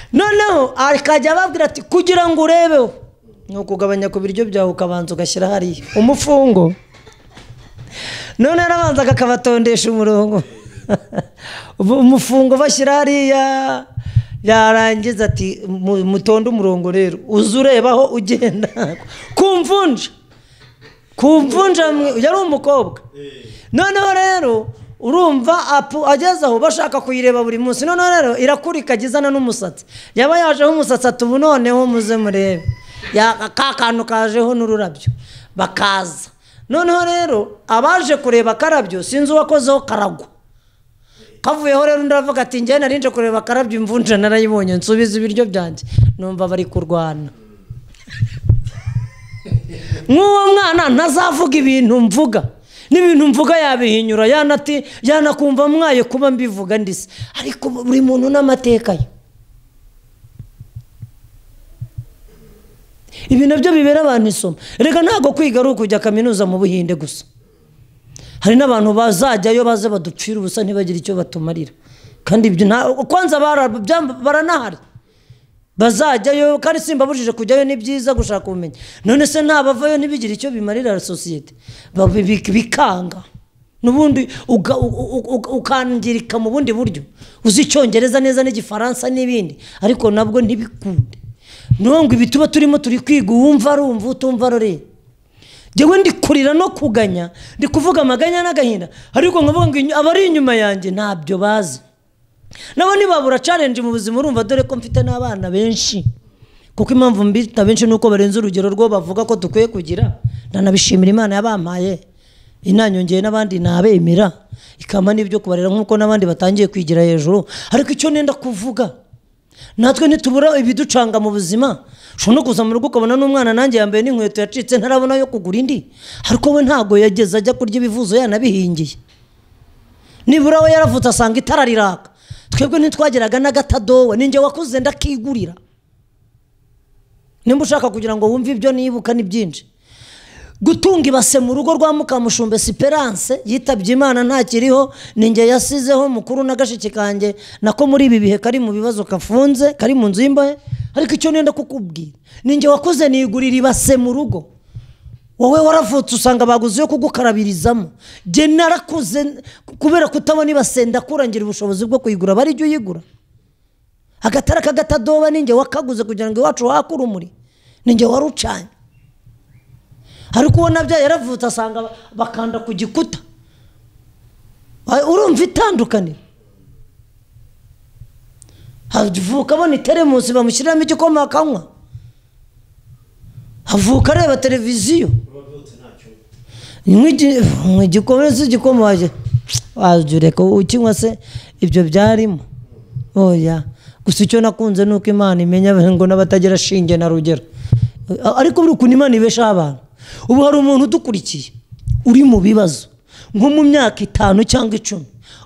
Noneho akajya ababwira ati kugira ngo urebeho ni ukugabanya ku biryo byawe ukabanza ugashyira hariya umufungo. None arabanza akabatondesha umurongo, umufungo bashyira hariya, yarangiza ati mutonde umurongo rero uze urebaho ugenda ku mvunja. Ku mvunja yari umukobwa. Noneho rero urumva ageze aho bashaka kuyireba buri munsi, noneho rero irakura ikagizana n'umusatsi, yaba yajeho umusatsi ati ubu noneho muze murebe ka kantu kajeho n'ururabyo, bakaza. Noneho rero abaje kureba akarabyo sinzi uwakozeho karagwa, kavuyeho rero undi aravuga ati njye narinje kureba akarabyo imvunja narayibonye nsubiza ibiryo byanjye. Numva bari kurwana. Nk'uwo mwana ntazavuga ibintu mvuga, n'ibintu mvuga yabihinyura, yanakumva mwaye kuba mbivuga ndise. Ariko buri muntu n'amateka ye. Ibi nabyo bibera abantu isomo. Reka ntabwo kwiga ari ukujya kaminuza mu Buhinde gusa, hari n'abantu bazajyayo baze badupfira ubusa ntibagire icyo batumarira. Kandi ibyo kwanza baranahari bazajyayo, kandi simbabujije kujyayo, ni byiza gushaka ubumenyi. None se ntabavayo ntibigire icyo bimarira sosiyete, bikanga n'ubundi ukangirika mu bundi buryo, uzi icyongereza neza n'igifaransa n'ibindi, ariko nabwo ntibikunde. Nubwo ibi tuba turimo turi kwiga, uwumva arumva utumva arorera. Njyewe ndi kurira no kuganya, ndi kuvuga amaganya n'agahinda, ariko nkavuga ngo abari inyuma yanjye ntabyo bazi. Nabo ntibabura challenge mu buzima. Urumva dore ko mfite n'abana benshi, kuko impamvu mbita benshi nuko barenze urugero rwo bavuga ko dukwiye kugira. Ndanabishimira Imana yabampaye, inanyongeye n'abandi nabemera, ikampa n'ibyo kubarera nk'uko n'abandi batangiye kwigira hejuru. Ariko icyo nenda kuvuga, natwe ntitubura ibiducanga mu buzima. Ushobora no kuza mu rugo ukabona n'umwana nanjye yambaye n'inkweto yacitse ntarabona yo kugura indi, ariko we ntabwo yageze ajya kurya ibivuzo yanabihingiye. Nibura we yaravutse asanga itara riraka, twebwe ntitwageraga n'agatadowa. Ninjye wakuze ndakigurira. Nimba ushaka kugira ngo wumve ibyo nibuka ni byinshi. Gutunga ibase mu rugo rwa Mukamushumbe Esperance yitabye Imana ntakiriho, ninjye yasizeho mukuru na gashiki kanjye, nako muri ibi bihe kari mu bibazo kafunze, kari mu nzu y'imbohe. Ariko icyo nenda kukubwira, ninjye wakuze nigurira ibase mu rugo. Wowe waravutse usanga baguze yo kugukarabirizamo. Jye narakuze kubera kutabona ibase ndakurangira ubushobozi bwo kuyigura, bari jya uyigura. Agatara kagatadoba ninjye wakaguze kugira ngo iwacu hake urumuri, ninjye warucanye. Ariko ubona bya yaravutse asanga bakanda ku gikuta. Urumva itandukaniro. Havuka abona iteremusi bamushyiriramo igikoma akanywa, havuka areba televiziyo, igikoma se igikoma wajya ureka ukinywa se ibyo byarimo. Oya, gusa icyo nakunze nuko Imana imenya ngo n'abatagira shinge na rugero. Ariko buri ukuntu Imana ibeshaho abantu. Ubu hari umuntu udukurikiye uri mu bibazo nko mu myaka 5 cyangwa 10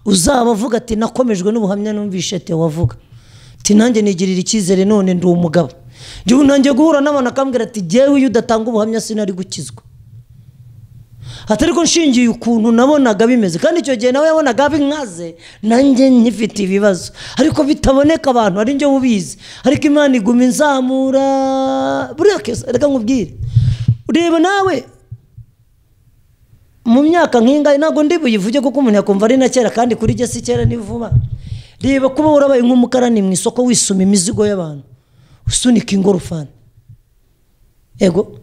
uzaba avuga ati nakomejwe n'ubuhamya numvishe Theo avuga ati nanjye nigirira icyizere none ndi umugabo. Njyewe nanjye guhura n'abantu akambwira ati jyewe iyo udatanga ubuhamya sinari gukizwa, atari ko nshingiye ukuntu nabonaga bimeze, kandi icyo gihe nawe yabonaga binkaze nanjye nkifite ibibazo ariko bitaboneka abantu ari njye ubizi, ariko Imana iguma inzamura. Buriya reka nkubwire, ureba nawe mu myaka nk'ingahe, ntabwo ndi buyivuge kuko umuntu yakumva ari na kera kandi kuri jye si kera ni vuba. Reba kuba warabaye nk'umukarani mu isoko wisuma imizigo y'abantu, usunika ingorofani. Ego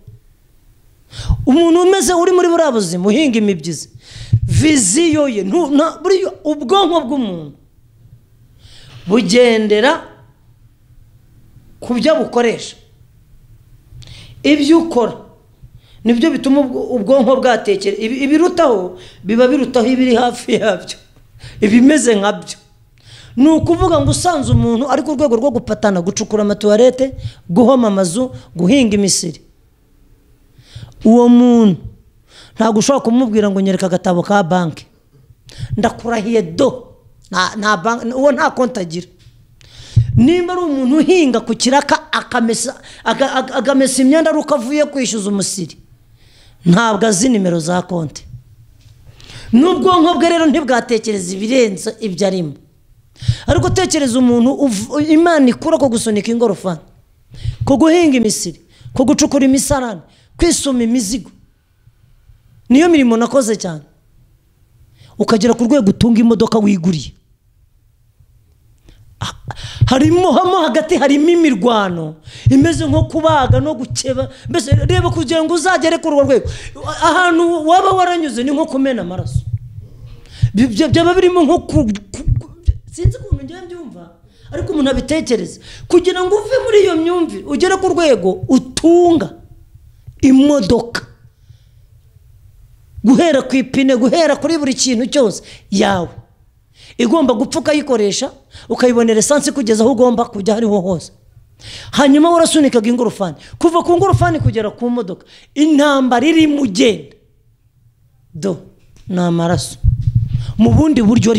umuntu umeze uri muri buriya buzima uhinga imibyizi, viziyo ye buriya ubwonko bw'umuntu bugendera ku byo bukoresha. Ibyo ukora nibyo bituma ubwonko bwatekera, ibirutaho biba birutaho ibiri hafi yabyo, ibimeze nkabyo. Ni ukuvuga ngo usanze umuntu ari ku rwego rwo gupatana, gucukura amatuwarete, guhoma amazu, guhinga imisiri, uwo muntu ntabwo ushobora kumubwira ngo nyereka agatabo ka banki, ndakurahiye do nta banki, uwo nta konti agira. Nimba ari umuntu uhinga ku kiraka akamesa imyenda ari uko avuye kwishyuza umusiri, ntabwo azi nimero za konti. N'ubwonko bwe rero ntibwatekereza ibirenze ibyo arimo. Ariko tekereza umuntu Imana ikura ko gusunika ingorofani, ko guhinga imisiri, ko gucukura imisarane, kwisuma imizigo, niyo mirimo nakoze cyane, ukagera ku rwego utunga imodoka wiguriye. Harimo hamo hagati harimo imirwano imeze nko kubaga no gukeba, mbese reba kugira ngo uzagere ku rwego ahantu waba waranyuze ni nko kumena amaraso, byaba birimo nko sinzi ukuntu ngiye mbyumva, ariko umuntu abitekereza kugira ngo uve muri iyo myumvire ugere ku rwego utunga imodoka, guhera ku ipine, guhera kuri buri kintu cyose yawe igomba gupfa ukayikoresha, ukayibonera esansi kugeza aho ugomba kujya ariho hose. Hanyuma warasunikaga ingorofani, kuva ku ngorofani kugera ku modoka, intambara iri mu genda do ni amaraso mu bundi buryo,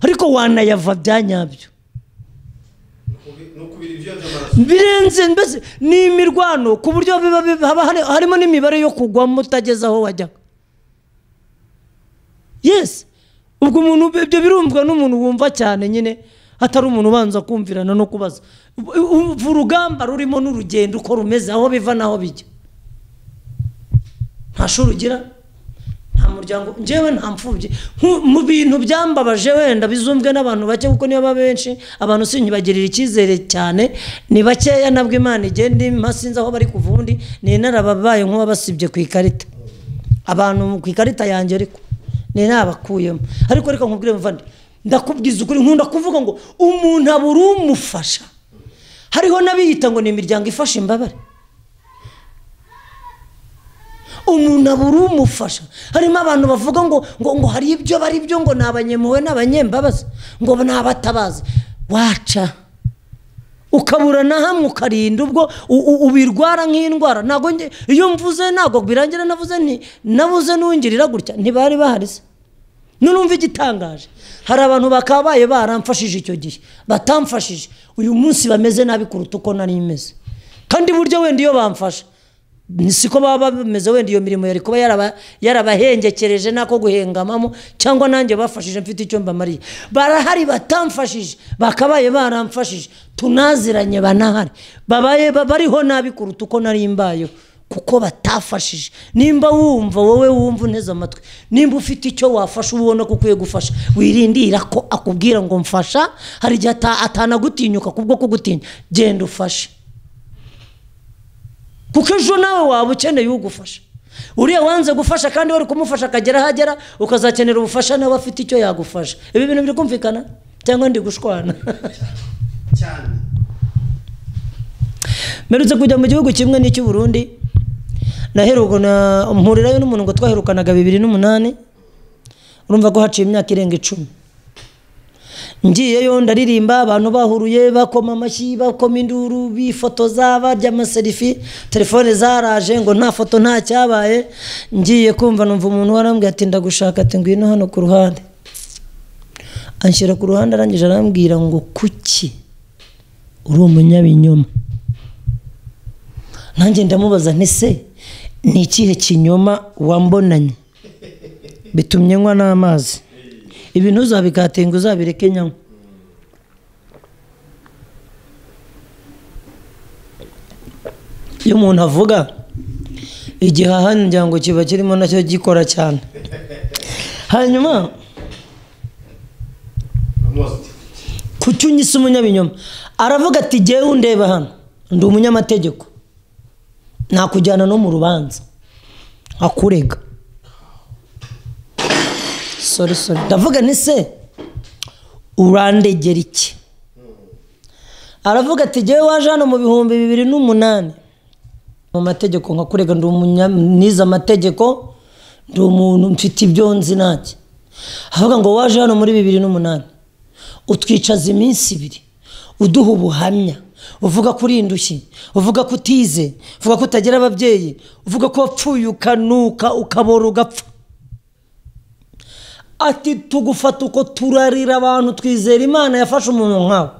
ariko wanayava bya nyabyo birenze. Mbese ni imirwano ku buryo haba harimo n'imibare yo kugwamo utageze aho wajyaga. Yes, ubwo umuntu ibyo birumvwa n'umuntu wumva cyane nyine, atari umuntu ubanza kumvirana no kubaza. Urugamba rurimo n'urugendo uko rumeze, aho biva n'aho bijya. Nta shuri ugira, nta muryango, njyewe nta mfubyi. Mu bintu byambabaje wenda bizumbwe n'abantu bake, kuko niyo baba benshi abantu sinyibagirira icyizere cyane, ni bakeya nabwo Imana igenda impa, sinzi aho bari kuva ubundi, ni narababaye nk'uwabasibye ku ikarita, abantu ku ikarita yanjye ariko ni nabakuyemo. Ariko reka nkubwire muvandi, ndakubwiza ukuri, nkunda kuvuga ngo umuntu abura umufasha. Hariho n'abiyita ngo ni imiryango ifasha imbabare, umuntu abura umufasha. Harimo abantu bavuga ngo ngo hari ibyo bari byo, ngo ni abanyempuhwe n'abanyembabazi, ngo ni abatabazi. Waca ukabura na hamwe ukarinda ubwo ubirwara nk'indwara. Ntabwo iyo mvuze ntabwo birangira navuze nti nabuze n'ungirira gutya, ntibari bahari se. Nurumva igitangaje, hari abantu bakabaye baramfashije icyo gihe batamfashije, uyu munsi bameze nabi kuruta uko nari meze. Kandi buryo wenda iyo bamfasha siko baba bameze, wenda iyo mirimo yari kuba yarabahengekereje nako guhengamamo, cyangwa nanjye bafashije mfite icyo mbamariye. Barahari batamfashije, bakabaye baramfashije, tunaziranye banahari, babaye bariho nabi kuruta uko nari mbayeho kuko batafashije. Nimba wumva wowe wumva uneze amatwi, nimba ufite icyo wafasha ubona ko ukwiye gufasha, wirindira ko akubwira ngo mfasha. Hari igihe atanagutinyuka kubwo kugutinya, genda ufashe, kuko ejo nawe waba ukeneye ugufasha. Uriya wanze gufasha kandi wari kumufasha akagera ahagera, ukazakenera ubufasha nawe afite icyo yagufasha. Ibi bintu biri kumvikana cyangwa ndi gushwana cyane? Mperutse kujya mu gihugu kimwe n'icyo Burundi, naheruka na mpurirayo n'umuntu ngo twaherukanaga 2008, urumva ko haciye imyaka irenga 10. Ngiyeyo ndaririmba, abantu bahuruye bakoma amashyi, bakoma induru, bifotoza, barya amaserifi, telefone zaraje ngo nta foto nta cyabaye. Ngiye kumva numva umuntu warambwiye ati ndagushaka, ati ngwino hano ku ruhande. Anshyira ku ruhande, arangije arambwira ngo kuki uri umunyabinyoma? Nanjye ndamubaza nti se ni ikihe kinyoma wambonanye bitumye nywa n'amazi? Ibintu uzabikatenga uzabireke nyanywa. Iyo umuntu avuga igihaha ngira ngo kiba kirimo nacyo gikora cyane. Hanyuma kuki unyise umunyabinyoma? Aravuga ati jyewe undeba hano ndi umunyamategeko, nakujyana no mu rubanza nkakurega. Sorry. Ndavuga nti se urandegera iki? Aravuga ati jyewe waje hano mu 2008 mu mategeko nkakurega, ndi nize amategeko, ndi umuntu mfite ibyo nzi nanjye. Avuga ngo waje hano muri 2008 utwicaza iminsi 2 uduha ubuhamya, uvuga kuri indushyi, uvuga ko utize, uvuga ko utagira ababyeyi, uvuga ko wapfuye ukanuka ukabora ugapfa. Ati tugufata uko turarira abantu, twizera Imana yafashe umuntu nkawe.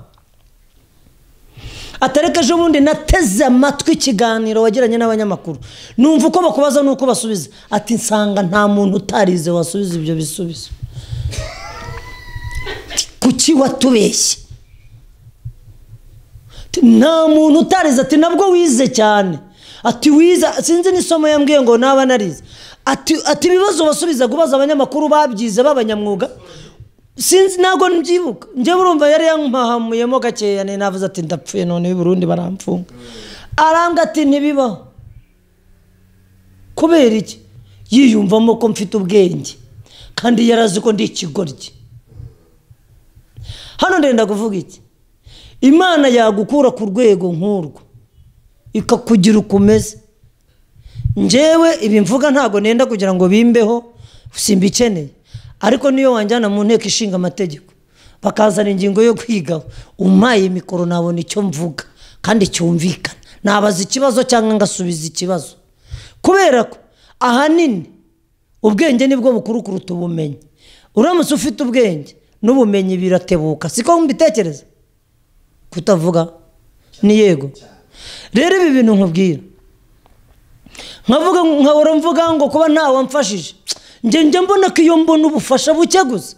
Atareka ejo bundi nateze amatwi ikiganiro wagiranye n'abanyamakuru, numva uko bakubaza n'uko basubiza. Ati nsanga nta muntu utarize wasubiza ibyo bisubizo. Kuki watubeshye? Nta muntu utarize. Ati nabwo wize cyane. Ati wize, sinzi n'isomo yambwiye ngo naba narize. Ati ibibazo basubiza kubaza abanyamakuru babyize b'abanyamwuga, sinzi ntabwo mbyibuka. Njye urumva yari yampahamuyemo gakeya, navuze ati ndapfuye none i Burundi baramfunga. Arambwa ati ntibibaho. Kubera iki? Yiyumvamo ko mfite ubwenge kandi yarazi ko ndi ikigoryi. Hano ndenda kuvuga iki? Imana yagukura ku rwego nk'urwo ikakugira ukomeze. Njyewe ibi mvuga ntago nenda kugira ngo bimbeho, simbikeneye. Ariko niyo wanjyana mu nteko ishinga amategeko bakazana ingingo yo kwigaho, umpaye mikoro nabona icyo mvuga kandi cyumvikana, nabaza ikibazo cyangwa ngasubiza ikibazo. Kubera ko ahanini ubwenge nibwo bukuru kuruta ubumenyi. Uramutse ufite ubwenge n'ubumenyi biratebuka, siko mbitekereza? Kutavuga ni yego. Rero ibi bintu nkubwira, nkavuga nkahora mvuga ngo kuba ntawe wamfashije, njye mbona ko iyo mbona ubufasha buke gusa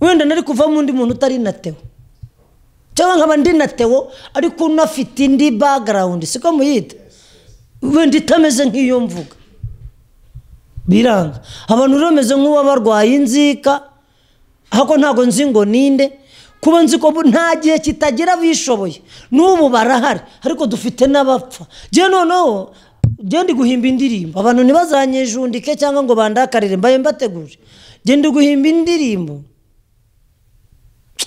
wenda nari kuvamo undi muntu utari na Theo, cyangwa nkaba ndi na Theo ariko unafite indi background, siko muyita, wenda itameze nk'iyo mvuga. Biranga abantu bameze nk'uwabarwaye inzika, ahako ntago nzi ngo ninde, kuba nzi ko nta gihe kitagira bishoboye n'ubu barahari, ariko dufite n'abapfa. Njye noneho njye ndi guhimba indirimbo, abantu ntibazanyejundike cyangwa ngo bandakarire, mbaye mbateguje. Njye ndi guhimba indirimbo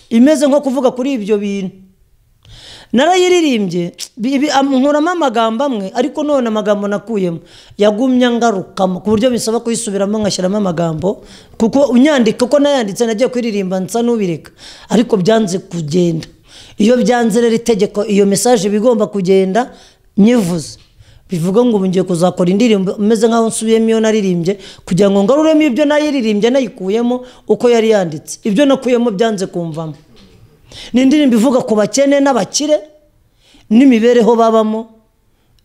imeze nko kuvuga kuri ibyo bintu. Narayiririmbye nkuramo amagambo amwe, ariko none amagambo nakuyemo yagumye ngarukamo ku buryo bisaba kuyisubiramo ngashyiramo amagambo, kuko unyandika uko nayanditse nagiye kuririmba nsa n'ubireka, ariko byanze kugenda. Iyo byanze rero itegeko, iyo message bigomba kugenda nyivuze, bivuga ngo ngiye kuzakora indirimbo meze nkaho nsubiyemo iyo naririmbye, kugira ngo ngaruremo ibyo nayiririmbye nayikuyemo uko yari yanditse. Ibyo nakuyemo byanze kumvamo. Ni indirimbo ivuga ku bakene n'abakire n'imibereho babamo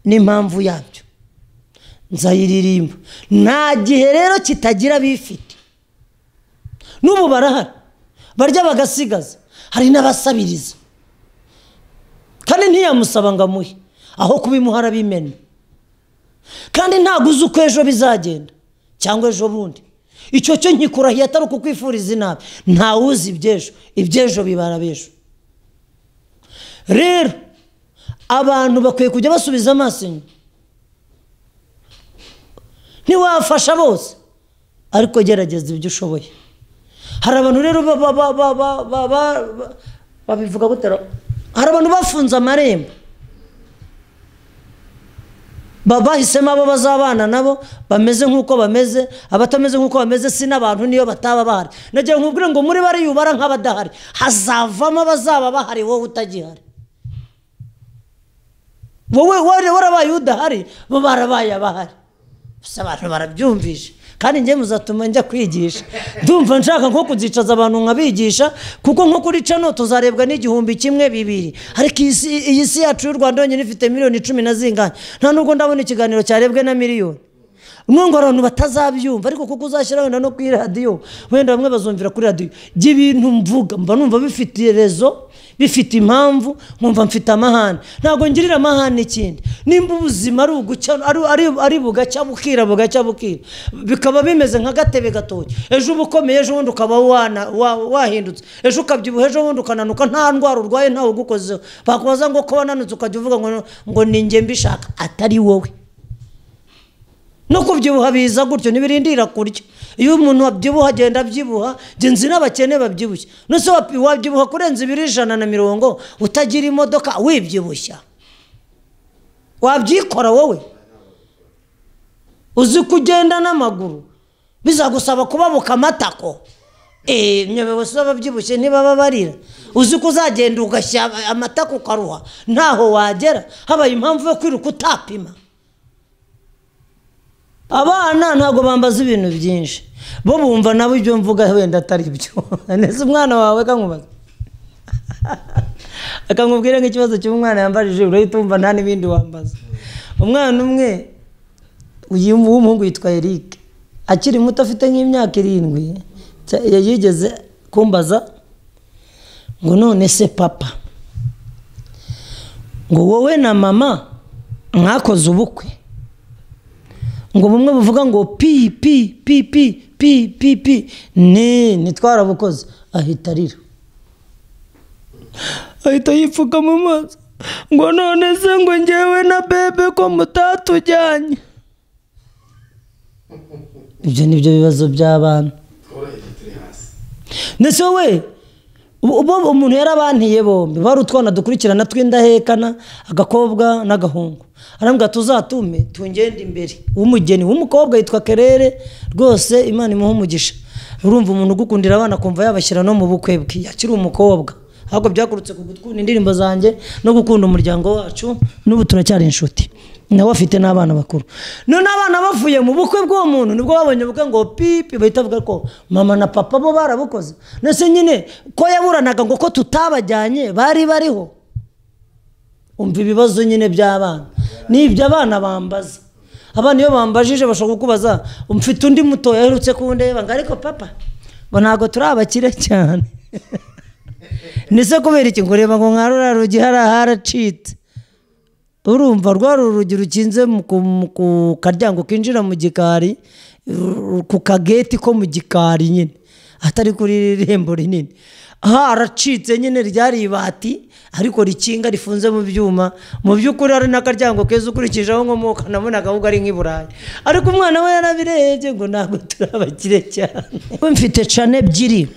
n'impamvu yabyo. Nzayiririmba. Nta gihe rero kitagira bifite. N'ubu barahari, barya bagasigaza, hari n'abasabiriza. Kandi ntiyamusaba ngo amuhe, aho kubimuha arabimena. Kandi ntabwo uzi uko ejo bizagenda cyangwa ejo bundi. Icyo cyo nkikurahiye atari ukukwifuriza inabi, ntawuzi iby'ejo, iby'ejo bibara b'ejo. Rero abantu bakwiye kujya basubiza amaso inyuma. Ntiwafasha bose, ariko gerageza ibyo ushoboye. Hari abantu rero babivuga gutera, hari abantu bafunze amarembo. Bahisemo abo bazabana nabo bameze nk'uko bameze, abatameze nk'uko bameze si n'abantu niyo bataba bahari. Nagira nkubwire ngo muri bari yubara nk'abadahari, hazavamo abazaba bahari wowe utagihari. Wowe warabaye udahari, bo barabaye abahari. Gusa abantu barabyumvishe. Kandi njye muzatuma njya kwigisha. Ndumva nshaka nko kuzicaza abantu nkabigisha, kuko nko kuri cano tuzarebwa n'igihumbi kimwe bibiri. Ariko iyi si yacu y'u Rwanda yonyine ifite miliyoni 10 na zingana. Nta nubwo ndabona ikiganiro cyarebwe na miliyoni. Nubwo abantu batazabyumva, ariko kuko uzashyira wenda no kuri radio, wenda bamwe bazumvira kuri radio. Ibintu mvuga mba numva bifite rezo, bifite impamvu, nkumva mfite amahane. Ntabwo ngirira amahane ikindi. Nimba ubuzima ari ugucya, ari bugacya bukira bugacya bukira, bikaba bimeze nka gatebe gatoki. Ejo ubukomeye, ejo bundi ukaba wahindutse, ejo ukabyibuha, ejo bundi ukananuka, nta ndwara urwaye, ntawe ugukozeho. Bakubaza ngo ko wananutse ukajya uvuga ngo ni njye mbishaka, atari wowe. No kubyibuha biza gutyo, ntibirindira kurya. Iyo umuntu abyibuha agenda abyibuha, njye nzi n'abakene babyibushye. None wabyibuha kurenza ibiro 150 utagira imodoka wibyibushya? Wabyikora wowe? Uzi kugenda n'amaguru bizagusaba kubabuka amatako. Nyobewe se ababyibushye ntibaba barira. Uzi ko uzagenda ugashya amatako ukaruha, ntaho wagera. Habaye impamvu yo kwiruka utapima. Abana ntabwo bambaza ibintu byinshi, bo bumva nabo ibyo mvuga wenda atari byo. Nese umwana wawe kankubaza akamubwira nk'ikibazo cy'umwana yambajije, urahita wumva nta n'ibindi wambaza. Umwana umwe w'umuhungu yitwa Eric, akiri muto afite nk'imyaka 7, yigeze kumbaza ngo none se papa, ngo wowe na mama mwakoze ubukwe, ngo bumwe buvuga ngo pi pi pi pi pi pi pi, ni nitwarabukoze. Ahita arira, ahita yipfuka mu maso, ngo none se ngo njyewe na bebe ko mutatujyanye. Ibyo nibyo bibazo by'abana. Ndetse wowe umuntu yarabantiye bombi, bari utwana dukurikirana tw'indahekana, agakobwa n'agahungu. Arambwira tuzatume tungende imbere. W'umugeni w'umukobwa yitwa Kerere, rwose Imana imuha umugisha. Urumva umuntu ugukundira abana kumva yabashyira no mu bukwe bwe akiri umukobwa. Ahubwo byakurutse ku gukunda indirimbo zanjye no gukunda umuryango wacu, n'ubu turacyari inshuti. Nawe afite n'abana bakuru. None abana bavuye mu bukwe bw'uwo muntu nibwo babonye ubukwe ngo pipi, bahita bavuga ko mama na papa bo barabukoze. Nese nyine ko yaburanaga ngo ko tutabajyanye bari bariho. Umva ibibazo nyine by'abana. Nibyo abana bambaza. Abana iyo bambajije bashobora kukubaza, mfite undi muto yaherutse kundeba ngo ariko papa ngo ntago turi abakire cyane. Nese kubera iki? Ngo reba ngo nka ruriya rugi haracitse. Urumva rwa rugi rukinze ku karyango kinjira mu gikari, ku kageti ko mu gikari nyine, atari kuri irembo rinini. Haracitse nyine ryari ibati ariko rikinga rifunze mu byuma. Mu by'ukuri ari n'akaryango keza ukurikije aho nkomoka, nabonaga ahubwo ari nk'i Burayi. Ariko umwana we yarabirebye ngo ntabwo turi abakire cyane. Mfite channel ebyiri.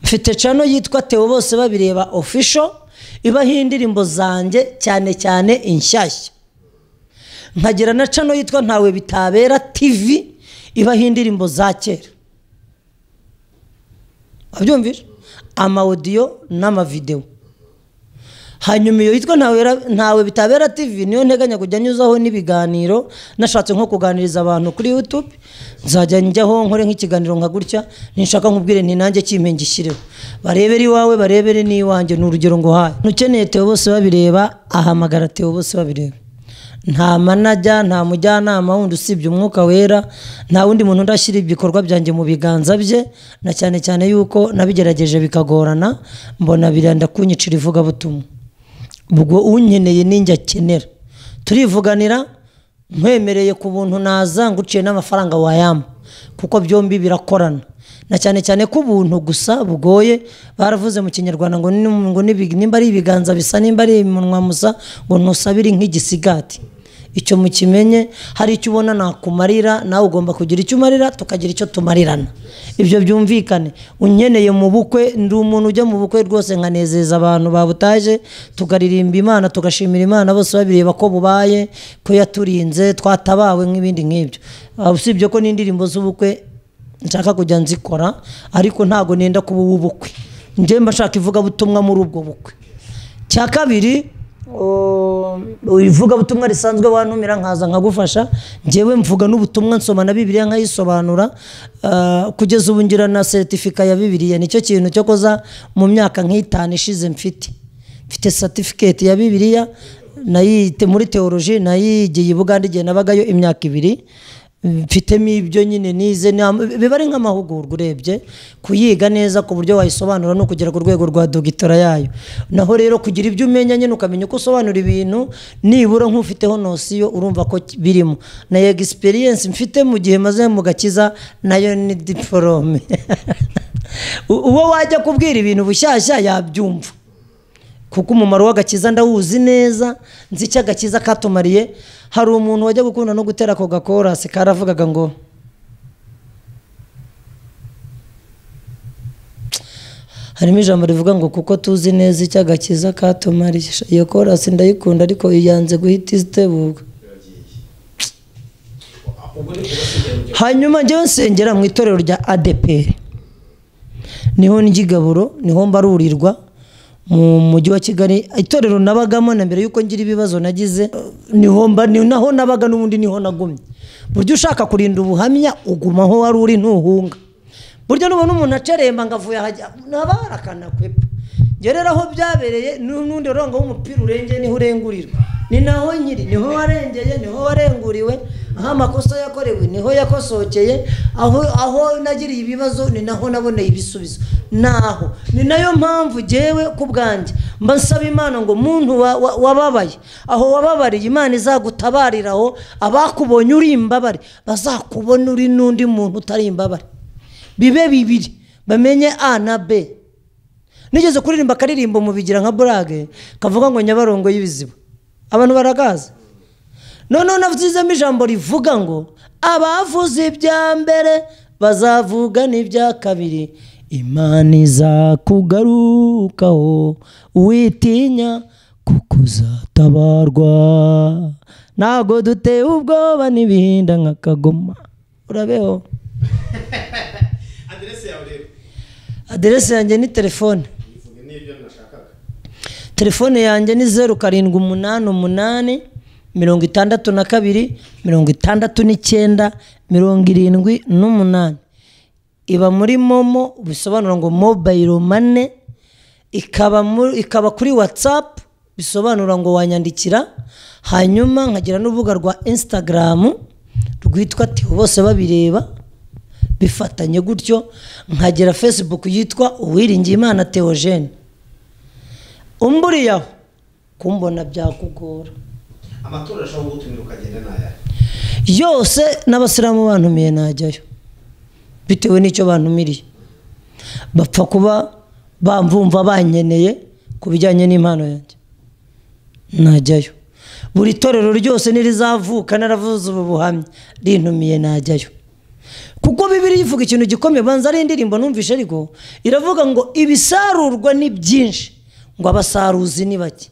Mfite channel yitwa Theo Bose Babireba Official, ibaho indirimbo zanjye cyane cyane inshyashya. Nkagira na channel yitwa Ntawe Bitabera TV, ibaho indirimbo za kera. Wabyumvise? Ama audio n'ama video. Hanyuma iyo yitwa Ntawe Bitabera TV niyo nteganya kujya nyuzaho n'ibiganiro. Nashatse nko kuganiriza abantu kuri YouTube, nzajya njyaho nkore nk'ikiganiro nka gutya, ninshaka nkubwire nti nanjye kimpe ngishyireho, barebere iwawe barebere n'iwanjye. Ni urugero ngo haye ukeneye Theo Bose Babireba ahamagara Theo Bose Babireba. Nta manajya, nta mujyanama wundi usibye umwuka wera, nta wundi muntu ndashyira ibikorwa byanjye mu biganza bye, na cyane cyane yuko nabigerageje bikagorana, mbona biranda kunyicira ivugabutumwa. Ubwo unkeneye ninjye akenera, turivuganira, nkwemereye ku buntu naza nguciye n'amafaranga wayama, kuko byombi birakorana. Na cyane cyane ko ubuntu gusa bugoye. Baravuze mu Kinyarwanda ngo nimba ari ibiganza bisa, nimba ari imunwa musa, ngo ntusabire nk'igisigati. Icyo mukimenye, hari icyo ubona nakumarira, nawe ugomba kugira icyo umarira, tukagira icyo tumarirana. Ibyo byumvikane. Unkeneye mu bukwe, ndi umuntu ujya mu bukwe rwose nkanezeza abantu babutaje, tugaririmba Imana, tugashimira Imana, bose babireba ko bubaye, ko yaturinze, twatabawe nk'ibindi nk'ibyo. Usibye ko n'indirimbo z'ubukwe nshaka kujya nzikora, ariko ntago nenda kuba uw'ubukwe. Njye mba nshaka ivugabutumwa muri ubwo bukwe. Cya kabiri, ivugabutumwa risanzwe wantumira nkaza nkagufasha. Njyewe mvuga n'ubutumwa, nsoma na Bibiliya nkayisobanura. Kugeza ubu ngira na certificate ya Bibiliya. Nicyo kintu cyo koza mu myaka nk'itanu ishize mfite certificate ya Bibiliya, nayite muri theology, nayigiye i Bugande igihe nabagayo imyaka 2. Mfitemo ibyo nyine nize, biba ari nk'amahugurwa urebye kuyiga neza ku buryo wayisobanura no kugera ku rwego rwa dogitora yayo. Naho rero kugira ibyo umenya nyine ukamenya uko usobanura ibintu, nibura nk'ufiteho nosiyo urumva ko birimo. Na experience mfite mu gihe maze mu gakiza nayo ni diplome. Uwo wajya kubwira ibintu bushyashya yabyumva, kuko umumaro w'agakiza ndawuzi neza, nzi icyo agakiza katumariye. Hari umuntu wajya gukunda no gutera ako gakorasi karavugaga ngo harimo ijambo rivuga ngo kuko tuzi neza icyo agakiza katumariye. Iyo korasi ndayikunda ariko iyanze guhita itebuka. Hanyuma njyewe nsengera mu itorero rya ADEPR, niho njyigaburo, niho mbarurirwa mu mujyi wa Kigali. Itorero nabagamo na mbere yuko ngira ibibazo nagize, niho mba, ni naho nabaga n'ubundi niho nagumye. Buryo ushaka kurinda ubuhamya ugumaho wari uri, ntuhunga. Buryo nubona umuntu aceremba ngavuye ahajya nabarakana kwepa. Gerera aho byabereye n'undi rongo w'umupira urengeye niho urengurirwa. Ni naho nyiri, niho warengeye, niho warenguriwe, aho amakosa yakorewe niho yakosokeye, aho nagiriye ibibazo ni naho naboneye ibisubizo. Naho ni nayo mpamvu jewe ku bwanjye mba nsaba Imana ngo muntu wababaye, aho wababariye Imana izagutabariraho, abakubonye uri imbabare bazakubona uri n'undi muntu utari imbabare, bibe bibiri bamenye A na B. Nigeze kuririmba akaririmbo mu bigira nka burage kavuga ngo Nyabarongo y'ibiziba, abantu baragaza. None navuzemo ijambo rivuga ngo abavuze ibya mbere bazavuga n'ibya kabiri, Imana izakugarukaho witinya kuko uzatabarwa. Ntago dutewe ubwoba n'ibihinda nka kagoma. Urabeho. Aderese yanjye ni telefone. Telefone yanjye ni 0788 62 69 78. Iba muri Momo, bisobanura ngo mobile money. Ikaba kuri WhatsApp, bisobanura ngo wanyandikira. Hanyuma nkagira n'urubuga rwa Instagram rwitwa Theo bose babireba, bifatanye gutyo. Nkagira Facebook yitwa Uwiringiyimana Theogene. Umburiye aho kumbona byakugora. Amatora ashobora gutumira ukagenda naya yose n'abasilamu bantumiye najyayo bitewe n'icyo bantumiriye. Bapfa kuba bamvumva banyeneye ku bijyanye n'impano yanjye najyayo. Buri torero ryose nirizavuka naravuze ubu buhamya rintumiye najyayo. Kuko Bibiliya ivuga ikintu gikomeye, banza ari indirimbo numvishe ariko iravuga ngo ibisarurwa ni byinshi ngo abasaruzi ni bake.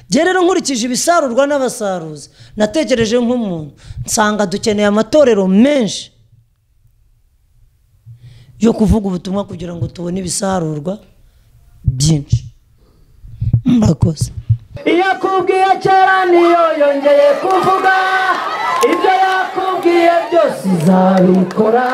Jye rero nkurikije ibisarurwa n'abasaruzi natekereje nk'umuntu nsanga dukeneye amatorero menshi yo kuvuga ubutumwa kugira ngo tubone ibisarurwa byinshi. Murakoze. Iyo akubwiye kera niyo yongeye kuvuga, ibyo yakubwiye byose izabikora.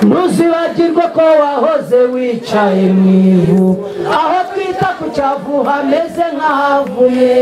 Ntuzibagirwe ko wahoze wicaye mu ivu, aho twita ku cyavu hameze nk'ahavuye.